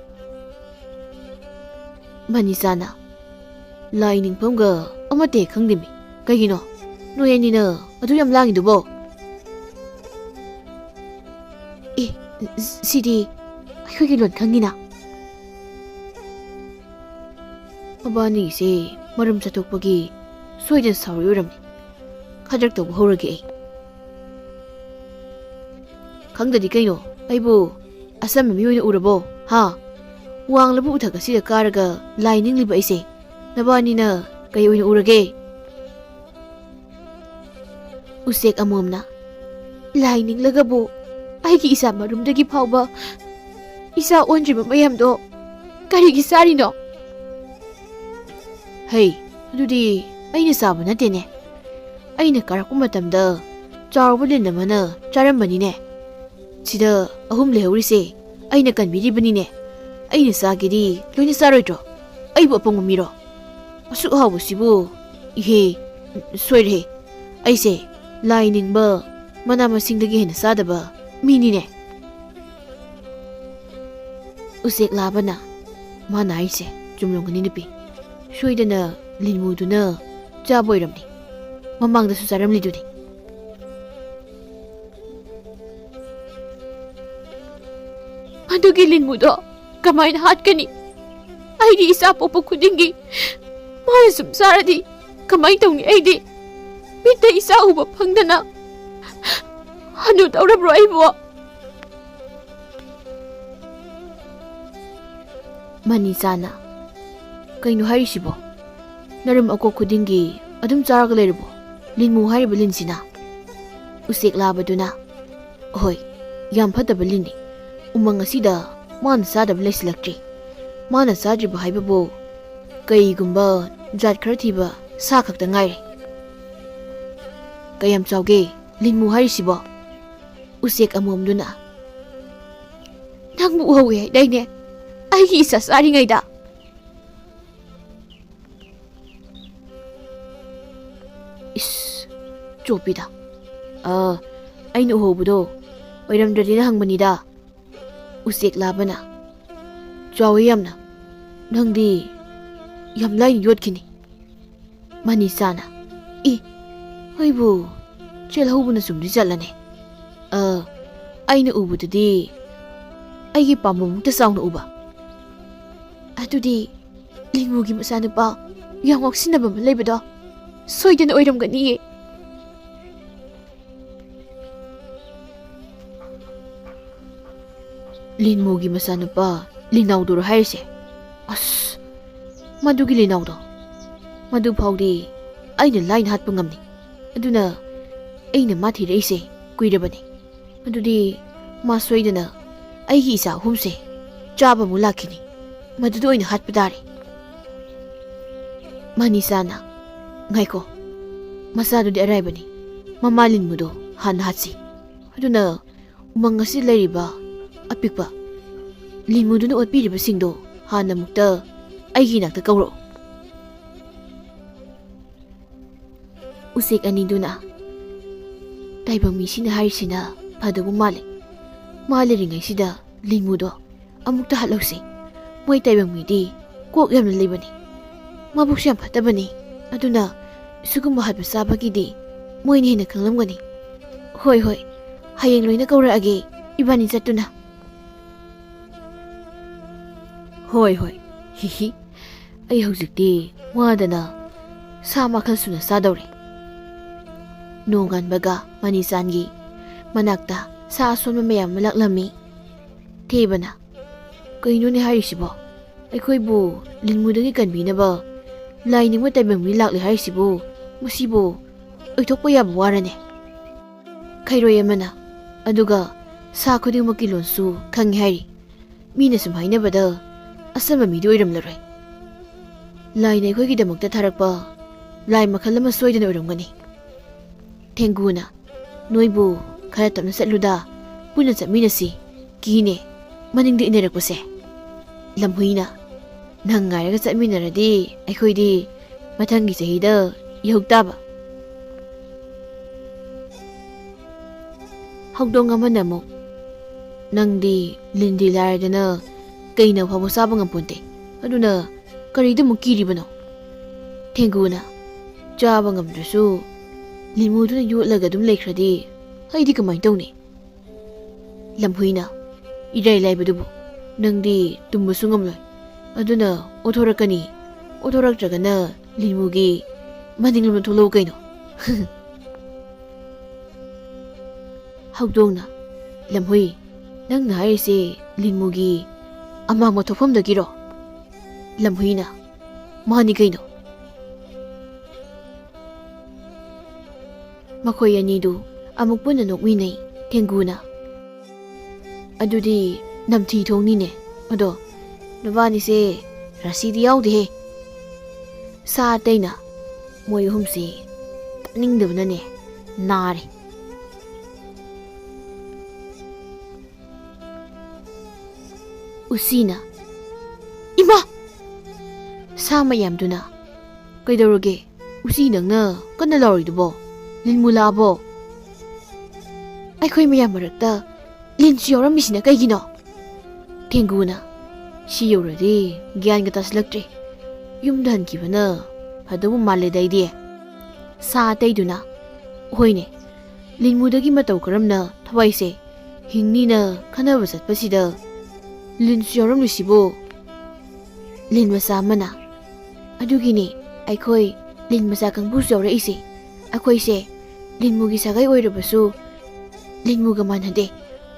ꯃꯅꯤꯁꯥꯅ, "ꯂꯥꯏ ꯅꯤꯡꯐꯝꯒ ꯑꯃꯠꯇ ꯍꯦꯛ ꯈꯪꯗꯦꯃꯤ꯫ ꯀꯩꯒꯤꯅꯣ ꯅꯣꯏ ꯑꯅꯤꯅ ꯑꯗꯨ ꯌꯥꯝ ꯂꯥꯡꯉꯤꯗꯨꯕꯣ?" "ꯑꯦ, ꯁꯤꯗꯤ ꯑꯩꯈꯣꯏꯒꯤ ꯂꯣꯟ ꯈꯪꯉꯤꯅ꯫" ꯃꯕꯥꯅꯤꯁꯦ ꯃꯔꯝ ꯆꯠꯊꯣꯛꯄꯒꯤ ꯁꯣꯏꯗꯅ ꯁꯥꯎꯔꯤ ꯑꯣꯏꯔꯝꯅꯤ꯫ ꯈꯗ꯭ꯔꯛ ꯇꯧꯕ ꯍꯧꯔꯒꯦ ꯑꯩ꯫ "ꯈꯪꯗꯗꯤ ꯀꯩꯅꯣ, ꯑꯩꯕꯨ ꯑꯆꯝꯕ ꯃꯤ ꯑꯣꯏꯅ ꯎꯔꯕꯣ? ꯍꯥ? ꯋꯥꯡꯂꯕ ꯎꯊꯛ ꯑꯁꯤꯗ ꯀꯥꯔꯒ ꯂꯥꯏ ꯅꯤꯡꯂꯤꯕ ꯑꯩꯁꯦ ꯅꯕꯥꯅꯤꯅ ꯀꯩ ꯑꯣꯏꯅ ꯎꯔꯒꯦ?" ꯎꯆꯦꯛ ꯑꯃꯣꯝꯅ, "ꯂꯥꯏ ꯅꯤꯡꯂꯒꯕꯨ ꯑꯩꯒꯤ ꯏꯆꯥ ꯃꯔꯨꯝꯗꯒꯤ ꯐꯥꯎꯕ ꯏꯆꯥ ꯑꯣꯟꯗ꯭ꯔꯤꯕ ꯃꯌꯥꯝꯗꯣ ꯀꯔꯤꯒꯤ ꯆꯥꯔꯤꯅꯣ?" "ꯍꯩ, ꯑꯗꯨꯗꯤ ꯑꯩꯅ ꯆꯥꯕ ꯅꯠꯇꯦꯅꯦ꯫ ꯑꯩꯅ ꯀꯥꯔꯛꯄ ꯃꯇꯝꯗ ꯆꯥꯎꯔꯕ ꯂꯤꯟ ꯑꯃꯅ ꯆꯥꯔꯝꯕꯅꯤꯅꯦ꯫ ꯁꯤꯗ ꯑꯍꯨꯝ ꯂꯩꯍꯧꯔꯤꯁꯦ ꯑꯩꯅ ꯀꯟꯕꯤꯔꯤꯕꯅꯤꯅꯦ꯫ ꯑꯩꯅ ꯆꯥꯒꯦꯗꯤ ꯂꯣꯏꯅ ꯆꯥꯔꯣꯏꯗ꯭ꯔꯣ? ꯑꯩꯕꯨ ꯑꯄꯪꯕ ꯃꯤꯔꯣ? ꯑꯁꯨꯛ ꯍꯥꯎꯕꯁꯤꯕꯨ? ꯏꯍꯦ, ꯁꯣꯏꯔꯦ꯫ ꯑꯩꯁꯦ ꯂꯥꯏ ꯅꯤꯡꯕ ꯃꯅꯥ ꯃꯁꯤꯡꯗꯒꯤ ꯍꯦꯟꯅ ꯆꯥꯗꯕ ꯃꯤꯅꯤꯅꯦ꯫" ꯎꯆꯦꯛ ꯂꯥꯕꯅ, "ꯃꯥꯅ ꯍꯥꯏꯁꯦ ꯆꯨꯝꯂꯝꯒꯅꯤ ꯅꯨꯄꯤ꯫ ꯁꯣꯏꯗꯅ ꯂꯤꯟꯃꯨꯗꯨꯅ ꯆꯥꯕ ꯑꯣꯏꯔꯝꯅꯤ꯫ ꯃꯃꯥꯡꯗꯁꯨ ꯆꯥꯔꯝꯂꯤꯗꯨꯅꯤ꯫" "ꯑꯗꯨꯒꯤ ꯂꯤꯟꯃꯨꯗꯣ ꯀꯃꯥꯏꯅ ꯍꯥꯠꯀꯅꯤ? ꯑꯩꯗꯤ ꯏꯆꯥ ꯄꯣꯛꯄ ꯈꯨꯗꯤꯡꯒꯤ ꯃꯥꯅ ꯁꯨꯝ ꯆꯥꯔꯗꯤ ꯀꯃꯥꯏꯅ ꯇꯧꯅꯤ? ꯑꯩꯗꯤ ꯃꯤꯠꯇ ꯏꯆꯥ ꯎꯕ ꯐꯪꯗꯅ ꯍꯅꯨꯗꯧꯔꯕ꯭ꯔꯣ ꯑꯩꯕꯨ?" ꯃꯅꯤꯁꯥꯅ, "ꯀꯩꯅꯣ ꯍꯥꯏꯔꯤꯁꯤꯕꯣ? ꯅꯔꯝ ꯑꯀꯣꯛ ꯈꯨꯗꯤꯡꯒꯤ ꯑꯗꯨꯝ ꯆꯥꯔꯒ ꯂꯩꯔꯕꯣ ꯂꯤꯟꯃꯨ ꯍꯥꯏꯔꯤꯕ ꯂꯤꯟꯁꯤꯅ?" ꯎꯆꯦꯛ ꯂꯥꯕꯗꯨꯅ, "ꯍꯣꯏ, ꯌꯥꯝ ꯐꯠꯇꯕ ꯂꯤꯟꯅꯤ꯫ ꯎꯃꯪ ꯑꯁꯤꯗ ꯃꯥꯅ ꯆꯥꯗꯕ ꯂꯩꯁꯤꯜꯂꯛꯇ꯭ꯔꯤ꯫ ꯃꯥꯅ ꯆꯥꯗ꯭ꯔꯤꯕ ꯍꯥꯏꯕꯕꯨ ꯀꯩꯒꯨꯝꯕ ꯖꯥꯠ ꯈꯔ ꯊꯤꯕ ꯁꯥ ꯈꯛꯇ ꯉꯥꯏꯔꯦ꯫" "ꯀꯌꯥꯝ ꯆꯥꯎꯒꯦ ꯂꯤꯟꯃꯨ ꯍꯥꯏꯔꯤꯁꯤꯕꯣ?" ꯎꯆꯦꯛ ꯑꯃꯣꯝꯗꯨꯅ, "ꯅꯪꯕꯨ ꯎꯍꯧꯋꯦ ꯍꯥꯏꯗꯥꯏꯅꯦ ꯑꯩꯒꯤ ꯏꯆꯥ ꯆꯥꯔꯤꯉꯩꯗ?" ꯏꯁ, ꯆꯣꯞꯄꯤꯗ꯫ ꯑꯥ, ꯑꯩꯅ ꯎꯍꯧꯕꯗꯣ ꯑꯣꯏꯔꯝꯗ꯭ꯔꯗꯤꯅ ꯍꯪꯕꯅꯤꯗ꯫ ꯎꯆꯦꯛ ꯂꯥꯕꯅ, "ꯆꯥꯎꯋꯦ ꯌꯥꯝꯅ꯫ ꯅꯪꯗꯤ ꯌꯥꯝ ꯂꯥꯏꯅ ꯌꯣꯠꯈꯤꯅꯤ꯫" ꯃꯅꯤꯁꯥꯅ, "ꯏ, ꯑꯩꯕꯨ ꯆꯦꯜꯍꯧꯕꯅ ꯆꯨꯝꯗꯤ ꯆꯠꯂꯅꯤ꯫ ꯑ, ꯑꯩꯅ ꯎꯕꯗꯗꯤ ꯑꯩꯒꯤ ꯄꯥꯝꯕꯣꯝꯃꯨꯛꯇ ꯆꯥꯎꯅ ꯎꯕ꯫" "ꯑꯗꯨꯗꯤ ꯂꯤꯟꯃꯨꯒꯤ ꯃꯆꯥꯅꯨꯄꯥ ꯌꯥꯝ ꯉꯥꯎꯁꯤꯟꯅꯕ ꯑꯃ ꯂꯩꯕꯗꯣ ꯁꯣꯏꯗꯅ ꯑꯣꯏꯔꯝꯒꯅꯤꯌꯦ꯫" "ꯂꯤꯟꯃꯨꯒꯤ ꯃꯆꯥꯅꯨꯄꯥ ꯂꯤꯅꯥꯎꯗꯨꯔꯣ ꯍꯥꯏꯔꯤꯁꯦ? ꯑꯁ, ꯃꯗꯨꯒꯤ ꯂꯤꯅꯥꯎꯗꯣ, ꯃꯗꯨ ꯐꯥꯎꯗꯤ ꯑꯩꯅ ꯂꯥꯏꯅ ꯍꯥꯠꯄ ꯉꯝꯅꯤ꯫ ꯑꯗꯨꯅ ꯑꯩꯅ ꯃꯥ ꯊꯤꯔꯛꯏꯁꯦ ꯀꯨꯏꯔꯕꯅꯤ꯫ ꯑꯗꯨꯗꯤ ꯃꯥ ꯁꯣꯏꯗꯅ ꯑꯩꯒꯤ ꯏꯆꯥ ꯑꯍꯨꯝꯁꯦ ꯆꯥꯕ ꯑꯃꯨꯛ ꯂꯥꯛꯈꯤꯅꯤ꯫ ꯃꯗꯨꯗ ꯑꯣꯏꯅ ꯍꯥꯠꯄ ꯇꯥꯔꯦ꯫" ꯃꯅꯤꯁꯥꯅ, "ꯉꯥꯏꯈꯣ, ꯃꯆꯥꯗꯨꯗꯤ ꯑꯔꯥꯏꯕꯅꯤ꯫ ꯃꯃꯥ ꯂꯤꯟꯃꯨꯗꯣ ꯍꯥꯟꯅ ꯍꯥꯠꯁꯤ꯫ ꯑꯗꯨꯅ ꯎꯃꯪ ꯑꯁꯤꯗ ꯂꯩꯔꯤꯕ ꯑꯄꯤꯛꯄ ꯂꯤꯟꯃꯨꯗꯨꯅ ꯑꯣꯠꯄꯤꯔꯤꯕꯁꯤꯡꯗꯣ ꯍꯥꯟꯅ ꯑꯃꯨꯛꯇ ꯑꯩꯒꯤ ꯏꯅꯥꯛꯇ ꯀꯧꯔꯛꯑꯣ꯫" ꯎꯆꯦꯛ ꯑꯅꯤꯗꯨꯅ, "ꯇꯥꯏꯕꯪ ꯃꯤꯁꯤꯡꯅ ꯍꯥꯏꯔꯤꯁꯤꯅ ꯐꯗꯧꯕ ꯃꯥꯜꯂꯦ꯫ ꯃꯥ ꯂꯩꯔꯤꯉꯩꯁꯤꯗ ꯂꯤꯟꯃꯨꯗꯣ ꯑꯃꯨꯛꯇ ꯍꯥꯠꯍꯧꯁꯤ꯫ ꯃꯣꯏ ꯇꯥꯏꯕꯪ ꯃꯤꯗꯤ ꯀꯣꯛ ꯌꯥꯝꯅ ꯂꯩꯕꯅꯤ꯫ ꯃꯕꯨꯛꯁꯨ ꯌꯥꯝ ꯐꯠꯇꯕꯅꯤ꯫ ꯑꯗꯨꯅ ꯁꯤꯒꯨꯝꯕ ꯍꯥꯠꯄ ꯆꯥꯕꯒꯤꯗꯤ ꯃꯣꯏꯅ ꯍꯦꯟꯅ ꯈꯪꯂꯝꯒꯅꯤ꯫ ꯍꯣꯏ, ꯍꯣꯏ, ꯍꯌꯦꯡ ꯂꯣꯏꯅ ꯀꯧꯔꯛꯑꯒꯦ, ꯏꯕꯥꯅꯤ ꯆꯠꯇꯨꯅ꯫ ꯍꯣꯏ, ꯍꯣꯏ, ꯍꯤꯍꯤ꯫ ꯑꯩ ꯍꯧꯖꯤꯛꯇꯤ ꯋꯥꯗꯅ ꯁꯥ ꯃꯈꯜ ꯁꯨꯅ ꯆꯥꯗꯧꯔꯦ꯫ ꯅꯣꯡꯉꯥꯟꯕꯒ ꯃꯅꯤꯆꯥꯟꯒꯤ ꯃꯅꯥꯛꯇ ꯁꯥ ꯑꯁꯣꯟꯕ ꯃꯌꯥꯝ ꯑꯃ ꯂꯥꯛꯂꯝꯃꯤ꯫ ꯊꯦꯕꯅ, "ꯀꯩꯅꯣꯅꯦ ꯍꯥꯏꯔꯤꯁꯤꯕꯣ? ꯑꯩꯈꯣꯏꯕꯨ ꯂꯤꯟꯃꯨꯗꯒꯤ ꯀꯟꯕꯤꯅꯕ ꯂꯥꯏ ꯅꯤꯡꯕ ꯇꯥꯏꯕꯪ ꯃꯤ ꯂꯥꯛꯂꯦ ꯍꯥꯏꯔꯤꯁꯤꯕꯨ, ꯃꯁꯤꯕꯨ ꯑꯣꯏꯊꯣꯛꯄ ꯌꯥꯕ ꯋꯥꯔꯅꯦ?" ꯈꯩꯔꯣꯏ ꯑꯃꯅ, "ꯑꯗꯨꯒ ꯁꯥ ꯈꯨꯗꯤꯡꯃꯛꯀꯤ ꯂꯣꯟꯁꯨ ꯈꯪꯉꯤ ꯍꯥꯏꯔꯤ꯫ ꯃꯤꯅ ꯁꯨꯝ ꯍꯥꯏꯅꯕꯗ ꯑꯆꯝꯕ ꯃꯤꯗꯤ ꯑꯣꯏꯔꯝꯂꯔꯣꯏ꯫ ꯂꯥꯏꯅ ꯑꯩꯈꯣꯏꯒꯤꯗꯃꯛꯇ ꯊꯥꯔꯛꯄ ꯂꯥꯏ ꯃꯈꯜ ꯑꯃ ꯁꯣꯏꯗꯅ ꯑꯣꯏꯔꯝꯒꯅꯤ꯫" ꯊꯦꯡꯒꯨꯅ, "ꯅꯣꯏꯕꯨ ꯈꯔ ꯇꯞꯅ ꯆꯠꯂꯨꯗ, ꯄꯨꯟꯅ ꯆꯠꯃꯤꯟꯅꯁꯤ꯫ ꯀꯤꯅꯦ, ꯃꯅꯤꯡꯗ ꯏꯟꯅꯔꯛꯄꯁꯦ꯫" ꯂꯝꯍꯨꯏꯅ, "ꯅꯪ ꯉꯥꯏꯔꯒ ꯆꯠꯃꯤꯟꯅꯔꯗꯤ ꯑꯩꯈꯣꯏꯗꯤ ꯃꯊꯪꯒꯤ ꯆꯍꯤꯗ ꯌꯧ ꯇꯥꯕ꯫" ꯍꯧꯗꯣꯡ ꯑꯃꯅ ꯑꯃꯨꯛ, "ꯅꯪꯗꯤ ꯂꯤꯟꯗꯤ ꯂꯥꯏꯔꯗꯅ ꯀꯩꯅ ꯐꯥꯎꯕ ꯆꯥꯕ ꯉꯝꯄꯣꯟꯇꯦ, ꯑꯗꯨꯅ ꯀꯔꯤꯗ ꯑꯃꯨꯛ ꯀꯤꯔꯤꯕꯅꯣ?" ꯊꯦꯡꯒꯨꯅ, "ꯆꯥꯕ ꯉꯝꯗ꯭ꯔꯁꯨ ꯂꯤꯃꯨꯗꯨꯅ ꯌꯣꯠꯂꯒ ꯑꯗꯨꯝ ꯂꯩꯈ꯭ꯔꯗꯤ ꯑꯩꯗꯤ ꯀꯃꯥꯏꯅ ꯇꯧꯅꯤ?" ꯂꯝꯍꯨꯏꯅ, "ꯏꯔꯥꯏ ꯂꯥꯏꯕꯗꯨꯕꯨ, ꯅꯪꯗꯤ ꯇꯨꯝꯕꯁꯨ ꯉꯝꯂꯣꯏ, ꯑꯗꯨꯅ ꯑꯣꯊꯣꯔꯛꯀꯅꯤ꯫ ꯑꯣꯊꯣꯔꯛꯇ꯭ꯔꯒꯅ ꯂꯤꯃꯨꯒꯤ ꯃꯅꯤꯡꯂꯣꯝꯗ ꯊꯣꯛꯂꯛꯎ ꯀꯩꯅꯣ꯫" ꯍꯧꯗꯣꯡꯅ, "ꯂꯝꯍꯨꯏ, ꯅꯪꯅ ꯍꯥꯏꯔꯤꯁꯦ ꯂꯤꯃꯨꯒꯤ ꯑꯃꯥꯡꯕ ꯊꯣꯛꯐꯝꯗꯒꯤꯔꯣ?" ꯂꯝꯍꯨꯏꯅ, "ꯃꯥꯅꯤ ꯀꯩꯅꯣ꯫" ꯃꯈꯣꯏ ꯑꯅꯤꯗꯨ ꯑꯃꯨꯛ ꯄꯨꯟꯅ ꯅꯣꯛꯃꯤꯟꯅꯩ꯫ ꯊꯦꯡꯒꯨꯅ, "ꯑꯗꯨꯗꯤ ꯅꯝꯊꯤ ꯊꯣꯡꯅꯤꯅꯦ꯫ ꯑꯗꯣ ꯅꯕꯥꯅꯤꯁꯦ ꯔꯥꯁꯤꯗꯤ ꯌꯥꯎꯗꯦꯍꯦ꯫" ꯁꯥ ꯑꯇꯩꯅ, "ꯃꯣꯏ ꯑꯍꯨꯝꯁꯤ ꯇꯥꯅꯤꯡꯗꯕꯅꯅꯦ ꯅꯥꯔꯦ꯫" ꯎꯆꯤꯅ, "ꯏꯃꯥ!" ꯁꯥ ꯃꯌꯥꯝꯗꯨꯅ, "ꯀꯩꯗꯧꯔꯒꯦ? ꯎꯆꯤ, ꯅꯪꯅ ꯀꯟꯅ ꯂꯥꯎꯔꯤꯗꯨꯕꯣ? ꯂꯤꯟ ꯃꯨꯂꯥꯕꯣ?" "ꯑꯩꯈꯣꯏ ꯃꯌꯥꯝ ꯃꯔꯛꯇ ꯂꯤꯟꯁꯨ ꯌꯥꯎꯔꯝꯃꯤꯁꯤꯅ ꯀꯩꯒꯤꯅꯣ?" ꯀꯦꯡꯒꯨꯅ, "ꯁꯤ ꯌꯧꯔꯗꯤ ꯒ꯭ꯌꯥꯟꯒ ꯇꯥꯁꯤꯜꯂꯛꯇ꯭ꯔꯦ꯫ ꯌꯨꯝꯗ ꯍꯟꯈꯤꯕꯅ ꯐꯗꯧꯕ ꯃꯥꯜꯂꯦꯗ ꯑꯩꯗꯤ"꯫ ꯁꯥ ꯑꯇꯩꯗꯨꯅ, "ꯍꯣꯏꯅꯦ, ꯂꯤꯟꯃꯨꯗꯒꯤ ꯃꯇꯧ ꯀꯔꯝꯅ ꯊꯋꯥꯏꯁꯦ ꯍꯤꯡꯅꯤꯅ ꯈꯟꯅꯕ ꯆꯠꯄꯁꯤꯗ ꯂꯤꯟꯁꯨ ꯌꯥꯎꯔꯝꯂꯤꯁꯤꯕꯣ?" ꯂꯤꯟ ꯃꯆꯥ ꯑꯃꯅ, "ꯑꯗꯨꯒꯤꯅꯦ ꯑꯩꯈꯣꯏ ꯂꯤꯟ ꯃꯆꯥ ꯀꯥꯡꯕꯨꯁꯨ ꯌꯥꯎꯔꯛꯏꯁꯦ꯫ ꯑꯩꯈꯣꯏꯁꯦ ꯂꯤꯟꯃꯨꯒꯤ ꯁꯥꯒꯩ ꯑꯣꯏꯔꯕꯁꯨ ꯂꯤꯟꯃꯨꯒ ꯃꯥꯟꯅꯗꯦ꯫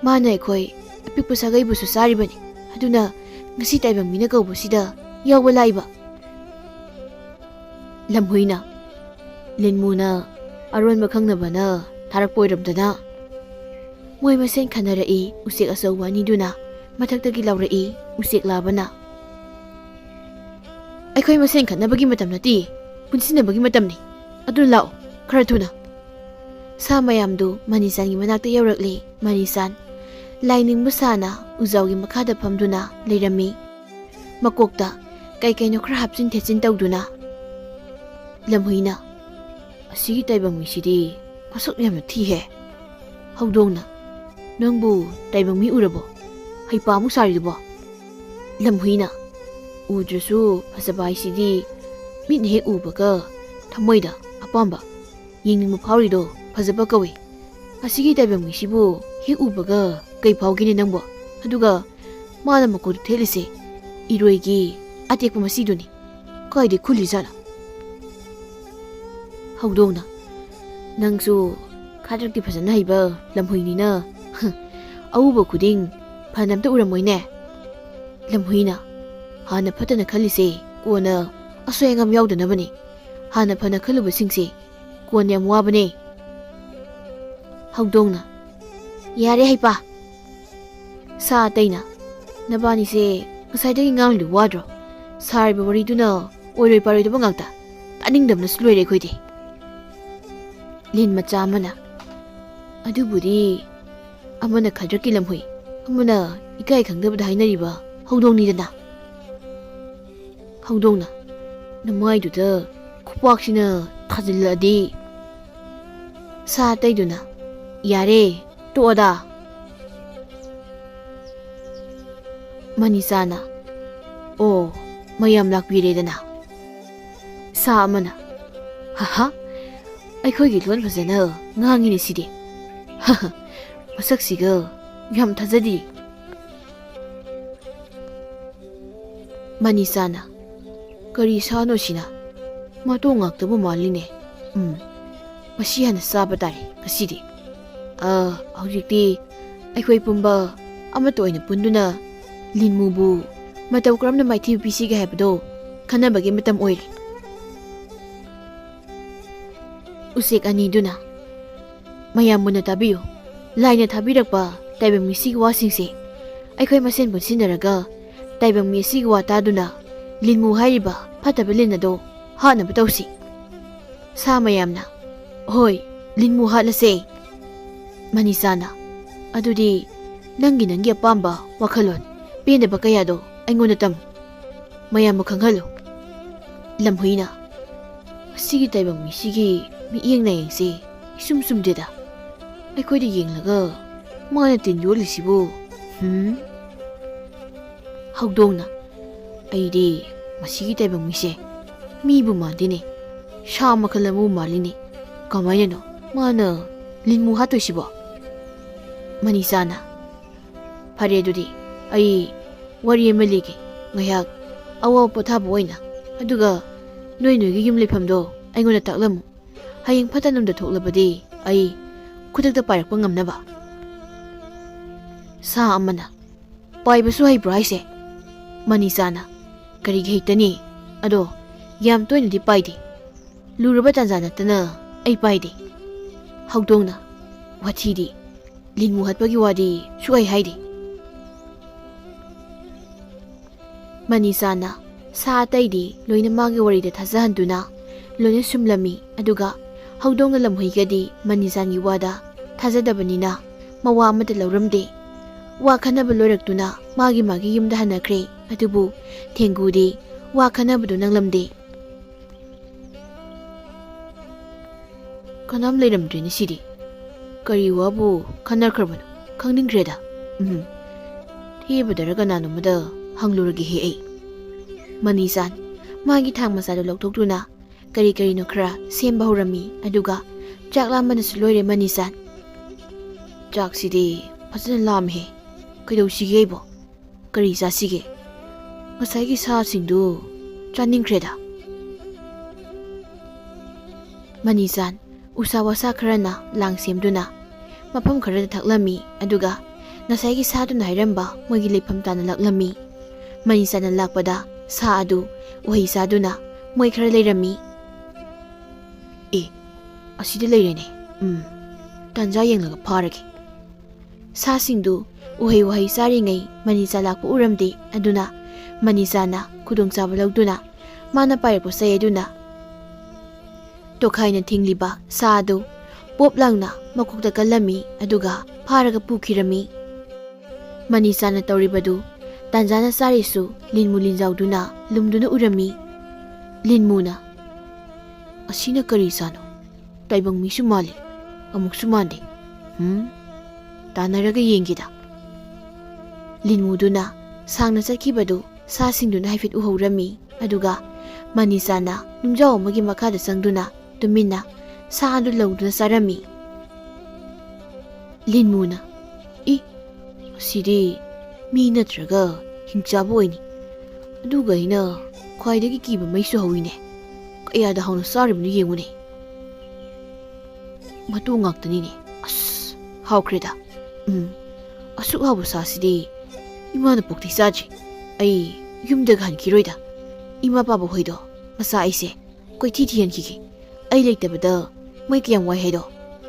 ꯃꯥꯅ ꯑꯩꯈꯣꯏ ꯑꯄꯤꯛꯄ ꯁꯥꯒꯩꯕꯨꯁꯨ ꯆꯥꯔꯤꯕꯅꯤ꯫ ꯑꯗꯨꯅ ꯉꯁꯤ ꯇꯥꯏꯕꯪ ꯃꯤꯅ ꯀꯧꯕꯁꯤꯗ ꯌꯥꯎꯕ ꯂꯥꯛꯏꯕ"꯫ ꯂꯝꯍꯨꯏꯅ, "ꯂꯤꯟꯃꯨꯅ ꯑꯔꯣꯟꯕ ꯈꯪꯅꯕꯅ ꯊꯥꯔꯛꯄ ꯑꯣꯏꯔꯝꯗꯅ"꯫ ꯃꯣꯏ ꯃꯁꯦꯟ ꯈꯟꯅꯔꯛꯏ ꯎꯆꯦꯛ ꯑꯆꯧꯕ ꯑꯅꯤꯗꯨꯅ꯫ ꯃꯊꯛꯇꯒꯤ ꯂꯥꯎꯔꯛꯏ ꯎꯆꯦꯛ ꯂꯥꯕꯅ, "ꯑꯩꯈꯣꯏ ꯃꯁꯦꯟ ꯈꯠꯅꯕꯒꯤ ꯃꯇꯝ ꯅꯠꯇꯦ, ꯄꯨꯟꯁꯤꯟꯅꯕꯒꯤ ꯃꯇꯝꯅꯤ꯫ ꯑꯗꯨꯅ ꯂꯥꯛꯑꯣ, ꯈꯔ ꯊꯨꯅ"꯫ ꯁꯥ ꯃꯌꯥꯝꯗꯨ ꯃꯅꯤꯆꯥꯟꯒꯤ ꯃꯅꯥꯛꯇ ꯌꯧꯔꯛꯂꯦ꯫ ꯃꯅꯤꯆꯥꯟ, ꯂꯥꯏꯅꯤꯡꯕ ꯁꯥꯅ ꯎꯖꯥꯎꯒꯤ ꯃꯈꯥꯗ ꯐꯝꯗꯨꯅ ꯂꯩꯔꯝꯃꯤ꯫ ꯃꯀꯣꯛꯇ ꯀꯩ ꯀꯩꯅꯣ ꯈꯔ ꯍꯥꯞꯆꯤꯟ ꯊꯦꯠꯆꯤꯟ ꯇꯧꯗꯨꯅ꯫ ꯂꯝꯍꯨꯏꯅ, "ꯑꯁꯤꯒꯤ ꯇꯥꯏꯕꯪ ꯃꯤꯁꯤꯗꯤ ꯃꯁꯛ ꯌꯥꯝꯅ ꯊꯤꯍꯦ"꯫ ꯍꯧꯗꯣꯡꯅ, "ꯅꯪꯕꯨ ꯇꯥꯏꯕꯪ ꯃꯤ ꯎꯔꯕꯣ? ꯍꯩꯄꯥꯃꯨꯛ ꯁꯥꯔꯤꯗꯨꯕꯣ"꯫ ꯂꯝꯍꯨꯏꯅ, "ꯎꯗ꯭ꯔꯁꯨ ꯐꯖꯕ ꯍꯥꯏꯁꯤꯗꯤ ꯃꯤꯠꯅ ꯍꯦꯛ ꯎꯕꯒ ꯊꯃꯣꯏꯗ ꯑꯄꯥꯝꯕ, ꯌꯦꯡꯅꯤꯡꯕ ꯐꯥꯎꯔꯤꯗꯣ ꯐꯖꯕ ꯀꯧꯏ꯫ ꯑꯁꯤꯒꯤ ꯇꯥꯏꯕꯪ ꯃꯤꯁꯤꯕꯨ ꯍꯦꯛ ꯎꯕꯒ ꯀꯩ ꯐꯥꯎꯒꯦꯅꯦ ꯅꯪꯕꯣ? ꯑꯗꯨꯒ ꯃꯥꯅ ꯃꯀꯣꯛꯇ ꯊꯦꯠꯂꯤꯁꯦ ꯏꯔꯣꯏꯒꯤ ꯑꯇꯦꯛꯄ ꯃꯆꯤꯗꯨꯅꯤ꯫ ꯀꯥꯏꯗꯩ ꯈꯨꯜꯂꯤꯖꯥꯠꯅꯣ?" ꯍꯧꯗꯣꯡꯅ, "ꯅꯪꯁꯨ ꯈꯗ꯭ꯔꯛꯇꯤ ꯐꯖꯅ ꯍꯩꯕ ꯂꯝꯍꯨꯏꯅꯤꯅ ꯑꯎꯕ ꯈꯨꯗꯤꯡ ꯐꯅ ꯑꯝꯇ ꯎꯔꯝꯃꯣꯏꯅꯦ"꯫ ꯂꯝꯍꯨꯏꯅ, "ꯍꯥꯟꯅ ꯐꯠꯇꯅ ꯈꯜꯂꯤꯁꯦ ꯀꯣꯟꯅ ꯑꯁꯣꯏ ꯑꯉꯥꯝ ꯌꯥꯎꯗꯅꯕꯅꯤ꯫ ꯍꯥꯟꯅ ꯐꯅ ꯈꯜꯂꯨꯕꯁꯤꯡꯁꯦ ꯀꯣꯟꯅ ꯌꯥꯝ ꯋꯥꯕꯅꯦ"꯫ ꯍꯧꯗꯣꯡꯅ, "ꯌꯥꯔꯦ ꯍꯩꯄꯥ"꯫ ꯁꯥ ꯑꯇꯩꯅ, "ꯅꯕꯥꯅꯤꯁꯦ ꯉꯁꯥꯏꯗꯒꯤ ꯉꯥꯡꯂꯤꯗꯨ ꯋꯥꯗ꯭ꯔꯣ? ꯁꯥꯔꯤꯕ ꯋꯥꯔꯤꯗꯨꯅ ꯑꯣꯏꯔꯣꯏ ꯄꯥꯔꯣꯏꯗꯕ ꯉꯥꯛꯇ꯫ ꯇꯥꯅꯤꯡꯗꯕꯅꯁꯨ ꯂꯣꯏꯔꯦ ꯑꯩꯈꯣꯏꯗꯤ"꯫ ꯂꯤꯟ ꯃꯆꯥ ꯑꯃꯅ, "ꯑꯗꯨꯕꯨꯗꯤ ꯑꯃꯅ ꯈꯗ꯭ꯔꯛꯀꯤ ꯂꯝꯍꯨꯏ, ꯑꯃꯅ ꯏꯀꯥꯏ ꯈꯪꯗꯕꯗ ꯍꯥꯏꯅꯔꯤꯕ ꯍꯧꯗꯣꯡꯅꯤꯗꯅ"꯫ ꯍꯧꯗꯣꯡꯅ, "ꯅꯃꯥꯏꯗꯨꯗ ꯈꯨꯄꯥꯛꯁꯤꯅ ꯊꯥꯖꯤꯜꯂꯛꯑꯗꯤ"꯫ ꯁꯥ ꯑꯇꯩꯗꯨꯅ, "ꯌꯥꯔꯦ, ꯇꯣꯛꯑꯣꯗ"꯫ ꯃꯅꯤꯁꯥꯅ, "ꯑꯣ, ꯃꯌꯥꯝ ꯂꯥꯛꯄꯤꯔꯦꯗꯅ?" ꯁꯥ ꯑꯃꯅ, "ꯍꯥꯍꯥ, ꯑꯩꯈꯣꯏꯒꯤ ꯂꯣꯟ ꯐꯖꯅ ꯉꯥꯡꯉꯤꯅꯦ ꯁꯤꯗꯤ꯫ ꯍꯥꯍꯥ, ꯃꯁꯛꯁꯤꯒ ꯌꯥꯝ ꯊꯥꯖꯗꯦ꯫" ꯃꯅꯤꯁꯥꯅ, "ꯀꯔꯤ ꯁꯥꯅꯣ ꯁꯤꯅ? ꯃꯇꯣꯡ ꯉꯥꯛꯇꯕꯨ ꯃꯥꯜꯂꯤꯅꯦ꯫ ꯎꯝ, ꯃꯁꯤ ꯍꯥꯟꯅ ꯆꯥꯕ ꯇꯥꯔꯦ ꯉꯁꯤꯗꯤ꯫ ꯑ, ꯍꯧꯖꯤꯛꯇꯤ ꯑꯩꯈꯣꯏ ꯄꯨꯝꯕ ꯑꯃꯠꯇ ꯑꯣꯏꯅ ꯄꯨꯟꯗꯨꯅ ꯂꯤꯟꯃꯨꯕꯨ ꯃꯇꯧ ꯀꯔꯝꯅ ꯃꯥꯏꯊꯤꯕ ꯄꯤꯁꯤꯒꯦ ꯍꯥꯏꯕꯗꯣ ꯈꯟꯅꯕꯒꯤ ꯃꯇꯝ ꯑꯣꯏꯔꯦ꯫" ꯎꯆꯦꯛ ꯑꯅꯤꯗꯨꯅ, "ꯃꯌꯥꯝ ꯃꯨꯟꯅ ꯇꯥꯕꯤꯌꯨ꯫ ꯂꯥꯏꯅ ꯊꯥꯕꯤꯔꯛꯄ ꯇꯥꯏꯕꯪ ꯃꯤꯁꯤꯒꯤ ꯋꯥꯁꯤꯡꯁꯦ ꯑꯩꯈꯣꯏ ꯃꯁꯦꯟ ꯄꯨꯟꯁꯤꯟꯅꯔꯒ ꯇꯥꯏꯕꯪ ꯃꯤꯁꯤꯒꯤ ꯋꯥ ꯇꯥꯗꯨꯅ ꯂꯤꯟꯃꯨ ꯍꯥꯏꯔꯤꯕ ꯐꯠꯇꯕ ꯂꯤꯟ ꯑꯗꯣ ꯍꯥꯠꯅꯕ ꯇꯧꯁꯤ꯫" ꯁꯥ ꯃꯌꯥꯝꯅ, "ꯍꯣꯏ, ꯂꯤꯟꯃꯨ ꯍꯥꯠꯂꯁꯦ꯫" ꯃꯅꯤꯁꯥꯅ, "ꯑꯗꯨꯗꯤ ꯅꯪꯒꯤ, ꯅꯪꯒꯤ ꯑꯄꯥꯝꯕ ꯋꯥꯈꯜꯂꯣꯟ, ꯄꯦꯟꯗꯕ ꯀꯌꯥꯗꯣ ꯑꯩꯉꯣꯟꯗ ꯇꯝꯃꯨ꯫ ꯃꯌꯥꯝꯕꯨ ꯈꯪꯍꯜꯂꯨ꯫" ꯂꯝꯍꯨꯏꯅ, "ꯃꯁꯤꯒꯤ ꯇꯥꯏꯕꯪ ꯃꯤꯁꯤꯒꯤ ꯃꯤꯠꯌꯦꯡ ꯅꯥꯌꯦꯡꯁꯦ ꯏꯆꯨꯝ ꯆꯨꯝꯗꯦꯗ꯫ ꯑꯩꯈꯣꯏꯗ ꯌꯦꯡꯂꯒ ꯃꯥꯅ ꯇꯤꯟ ꯌꯣꯠꯂꯤꯁꯤꯕꯨ? ꯍꯨꯝ?" ꯍꯧꯗꯣꯡꯅ, "ꯑꯩꯗꯤ ꯃꯁꯤꯒꯤ ꯇꯥꯏꯕꯪ ꯃꯤꯁꯦ ꯃꯤꯕꯨ ꯃꯥꯟꯗꯦꯅꯦ, ꯁꯥ ꯃꯈꯜ ꯑꯃꯕꯨ ꯃꯥꯜꯂꯤꯅꯦ꯫ ꯀꯃꯥꯏꯅꯅꯣ ꯃꯥꯅ ꯂꯤꯟꯃꯨ ꯍꯥꯠꯇꯣꯏꯁꯤꯕꯣ?" ꯃꯅꯤꯁꯥꯅ, "ꯐꯔꯦ, ꯑꯗꯨꯗꯤ ꯑꯩ ꯋꯥꯔꯤ ꯑꯃ ꯂꯤꯒꯦ, ꯉꯥꯏꯍꯥꯛ ꯑꯋꯥꯕ ꯄꯣꯊꯥꯕ ꯑꯣꯏꯅ꯫ ꯑꯗꯨꯒ ꯅꯣꯏ ꯅꯣꯏꯒꯤ ꯌꯨꯝ ꯂꯩꯐꯝꯗꯣ ꯑꯩꯉꯣꯟꯗ ꯇꯥꯛꯂꯝꯃꯨ꯫ ꯍꯌꯦꯡ ꯐꯠꯇ ꯅꯨꯡꯗ ꯊꯣꯛꯂꯕꯗꯤ ꯑꯩ ꯈꯨꯗꯛꯇ ꯄꯥꯏꯔꯛꯄ ꯉꯝꯅꯕ꯫" ꯁꯥ ꯑꯃꯅ, "ꯄꯥꯏꯕꯁꯨ ꯍꯩꯕ꯭ꯔꯣ ꯍꯥꯏꯁꯦ?" ꯃꯅꯤꯁꯥꯅ, "ꯀꯔꯤꯒꯤ ꯍꯩꯇꯅꯤ? ꯑꯗꯣ ꯌꯥꯝ ꯇꯣꯏꯅꯗꯤ ꯄꯥꯏꯗꯦ꯫ ꯂꯨꯔꯕ ꯇꯥꯟꯖꯥ ꯅꯠꯇꯅ ꯑꯩ ꯄꯥꯏꯗꯦ꯫" ꯍꯧꯗꯣꯡꯅ, "ꯋꯥꯊꯤꯗꯤ꯫ ꯂꯤꯟꯃꯨ ꯍꯥꯠꯄꯒꯤ ꯋꯥꯗꯤ ꯁꯨꯛꯍꯥꯏ ꯍꯥꯏꯗꯦ꯫" ꯃꯅꯤꯁꯥꯅ ꯁꯥ ꯑꯇꯩꯗꯤ ꯂꯣꯏꯅ ꯃꯥꯒꯤ ꯋꯥꯔꯤꯗ ꯊꯥꯖꯍꯟꯗꯨꯅ ꯂꯣꯏꯅ ꯁꯨꯝꯂꯝꯃꯤ꯫ ꯑꯗꯨꯒ ꯍꯧꯗꯣꯡꯅ ꯂꯝꯍꯨꯏꯒꯗꯤ ꯃꯅꯤꯁꯥꯟꯒꯤ ꯋꯥꯗ ꯊꯥꯖꯗꯕꯅꯤꯅ ꯃꯋꯥ ꯑꯃꯠꯇ ꯂꯧꯔꯝꯗꯦ꯫ ꯋꯥ ꯈꯟꯅꯕ ꯂꯣꯏꯔꯛꯇꯨꯅ ꯃꯥꯒꯤ ꯃꯥꯒꯤ ꯌꯨꯝꯗ ꯍꯟꯅꯈ꯭ꯔꯦ꯫ ꯑꯗꯨꯕꯨ ꯊꯦꯡꯒꯨꯗꯤ ꯋꯥ ꯈꯟꯅꯕꯗꯨ ꯅꯪꯂꯝꯗꯦ꯫ "ꯀꯅꯥꯝ ꯂꯩꯔꯝꯗ꯭ꯔꯦꯅꯦ ꯁꯤꯗꯤ꯫ ꯀꯔꯤ ꯋꯥꯕꯨ ꯈꯟꯅꯈ꯭ꯔꯕꯅꯣ? ꯈꯪꯅꯤꯡꯈ꯭ꯔꯦꯗ꯫ ꯎꯝ, ꯍꯦꯕꯗꯔ ꯀꯅꯥꯅꯣꯃꯗ ꯍꯪꯂꯨꯔꯒꯦ ꯍꯦ ꯑꯩ꯫ ꯃꯅꯤꯆꯥꯟ ꯃꯥꯒꯤ ꯊꯥꯡ ꯃꯆꯥꯗꯨ ꯂꯧꯊꯣꯛꯇꯨꯅ ꯀꯔꯤ ꯀꯔꯤꯅꯣ ꯈꯔ ꯁꯦꯝꯕ ꯍꯧꯔꯝꯃꯤ꯫ ꯑꯗꯨꯒ ꯆꯥꯛ ꯂꯥꯝꯕꯅꯁꯨ ꯂꯣꯏꯔꯦ ꯃꯅꯤꯆꯥꯟ꯫ ꯆꯥꯛꯁꯤꯗꯤ ꯐꯖꯅ ꯂꯥꯝꯃꯦꯍꯦ꯫ ꯀꯩꯗꯧꯁꯤꯒꯦ ꯑꯩꯕꯣ? ꯀꯔꯤ ꯆꯥꯁꯤꯒꯦ? ꯉꯁꯥꯏꯒꯤ ꯁꯥꯁꯤꯡꯗꯨ ꯆꯥꯅꯤꯡꯈ꯭ꯔꯦꯗ꯫ ꯃꯅꯤꯆꯥꯟ ꯎꯁꯥ ꯋꯥꯁꯥ ꯈꯔꯅ ꯂꯥꯡ ꯁꯦꯝꯗꯨꯅ ꯃꯐꯝ ꯈꯔꯗ ꯊꯛꯂꯝꯃꯤ꯫ ꯑꯗꯨꯒ ꯉꯁꯥꯏꯒꯤ ꯁꯥꯗꯨꯅ ꯍꯥꯏꯔꯝꯕ ꯃꯣꯏꯒꯤ ꯂꯩꯐꯝ ꯇꯥꯟꯅ ꯂꯥꯛꯂꯝꯃꯤ꯫ ꯃꯅꯤꯆꯥꯟꯅ ꯂꯥꯛꯄꯗ ꯁꯥ ꯑꯗꯨ ꯎꯍꯩ ꯆꯥꯗꯨꯅ ꯃꯣꯏ ꯈꯔ ꯂꯩꯔꯝꯃꯤ꯫ ꯑꯦ, ꯑꯁꯤꯗ ꯂꯩꯔꯦꯅꯦ꯫ ꯎꯝ, ꯇꯥꯟꯖꯥ ꯌꯦꯡꯂꯒ ꯐꯥꯔꯒꯦ꯫ ꯁꯥꯁꯤꯡꯗꯨ ꯎꯍꯩ ꯋꯥꯍꯩ ꯆꯥꯔꯤꯉꯩ ꯃꯅꯤꯆꯥ ꯂꯥꯛꯄ ꯎꯔꯝꯗꯦ꯫ ꯑꯗꯨꯅ ꯃꯅꯤꯆꯥꯅ ꯈꯨꯗꯣꯡꯆꯥꯕ ꯂꯧꯗꯨꯅ ꯃꯥꯅ ꯄꯥꯏꯔꯛꯄ ꯆꯩ ꯑꯗꯨꯅ ꯇꯣꯈꯥꯏꯅ ꯊꯤꯡꯂꯤꯕ ꯁꯥ ꯑꯗꯨ ꯄꯣꯞ ꯂꯥꯎꯅ ꯃꯀꯣꯛꯇ ꯀꯜꯂꯝꯃꯤ꯫ ꯑꯗꯨꯒ ꯐꯥꯔꯒ ꯄꯨꯈꯤꯔꯝꯃꯤ꯫ ꯃꯅꯤꯆꯥꯅ ꯇꯧꯔꯤꯕꯗꯨ ꯇꯥꯟꯖꯥꯅ ꯆꯥꯔꯤꯁꯨ ꯂꯤꯟꯃꯨ ꯂꯤꯟꯖꯥꯎꯗꯨꯅ ꯂꯨꯝꯗꯨꯅ ꯎꯔꯝꯃꯤ꯫ ꯂꯤꯟꯃꯨꯅ, "ꯑꯁꯤꯅ ꯀꯔꯤ ꯆꯥꯅꯣ? ꯇꯥꯏꯕꯪ ꯃꯤꯁꯨ ꯃꯥꯜꯂꯤ, ꯑꯃꯨꯛꯁꯨ ꯃꯥꯟꯗꯦ꯫ ꯍꯨꯝ, ꯇꯥꯟꯅꯔꯒ ꯌꯦꯡꯒꯦꯗ꯫" ꯂꯤꯟꯃꯨꯗꯨꯅ ꯁꯥꯡꯅ ꯆꯠꯈꯤꯕꯗꯨ ꯁꯥꯁꯤꯡꯗꯨꯅ ꯍꯥꯏꯐꯦꯠ ꯎꯍꯧꯔꯝꯃꯤ꯫ ꯑꯗꯨꯒ ꯃꯅꯤꯆꯥꯅ ꯅꯨꯡꯖꯥꯎ ꯑꯃꯒꯤ ꯃꯈꯥꯗ ꯆꯪꯗꯨꯅ ꯇꯨꯃꯤꯟꯅ ꯁꯥ ꯑꯗꯨ ꯂꯧꯗꯨꯅ ꯆꯥꯔꯝꯃꯤ꯫ ꯂꯤꯟꯃꯨꯅ, "ꯏ, ꯑꯁꯤꯗꯤ ꯃꯤ ꯅꯠꯇ꯭ꯔꯒ ꯍꯤꯡꯆꯥꯕ ꯑꯣꯏꯅꯤ꯫ ꯑꯗꯨꯒ ꯑꯩꯅ ꯈ꯭ꯋꯥꯏꯗꯒꯤ ꯀꯤꯕ ꯃꯩꯁꯨ ꯍꯧꯋꯤꯅꯦ꯫ ꯀꯌꯥꯗ ꯍꯥꯎꯅ ꯆꯥꯔꯤꯕꯅꯣ ꯌꯦꯡꯉꯨꯅꯦ꯫ ꯃꯇꯣꯡ ꯉꯥꯛꯇꯅꯤꯅꯦ꯫ ꯑꯁ, ꯍꯥꯎꯈ꯭ꯔꯦꯗ꯫ ꯎꯝ, ꯑꯁꯨꯛ ꯍꯥꯎꯕ ꯁꯥꯁꯤꯗꯤ ꯏꯃꯥꯅ ꯄꯣꯛꯇꯤ ꯆꯥꯗ꯭ꯔꯤ꯫ ꯑꯩ ꯌꯨꯝꯗꯒ ꯍꯟꯈꯤꯔꯣꯏꯗ꯫ ꯏꯃꯥ ꯄꯥꯕ ꯍꯣꯏꯗꯣ ꯃꯆꯥ ꯑꯩꯁꯦ ꯀꯣꯏꯊꯤ ꯊꯤꯍꯟꯈꯤꯒꯦ꯫ ꯑꯩ ꯂꯩꯇꯕꯗ ꯃꯣꯏ ꯀꯌꯥꯝ ꯋꯥꯏ ꯍꯥꯏꯗꯣ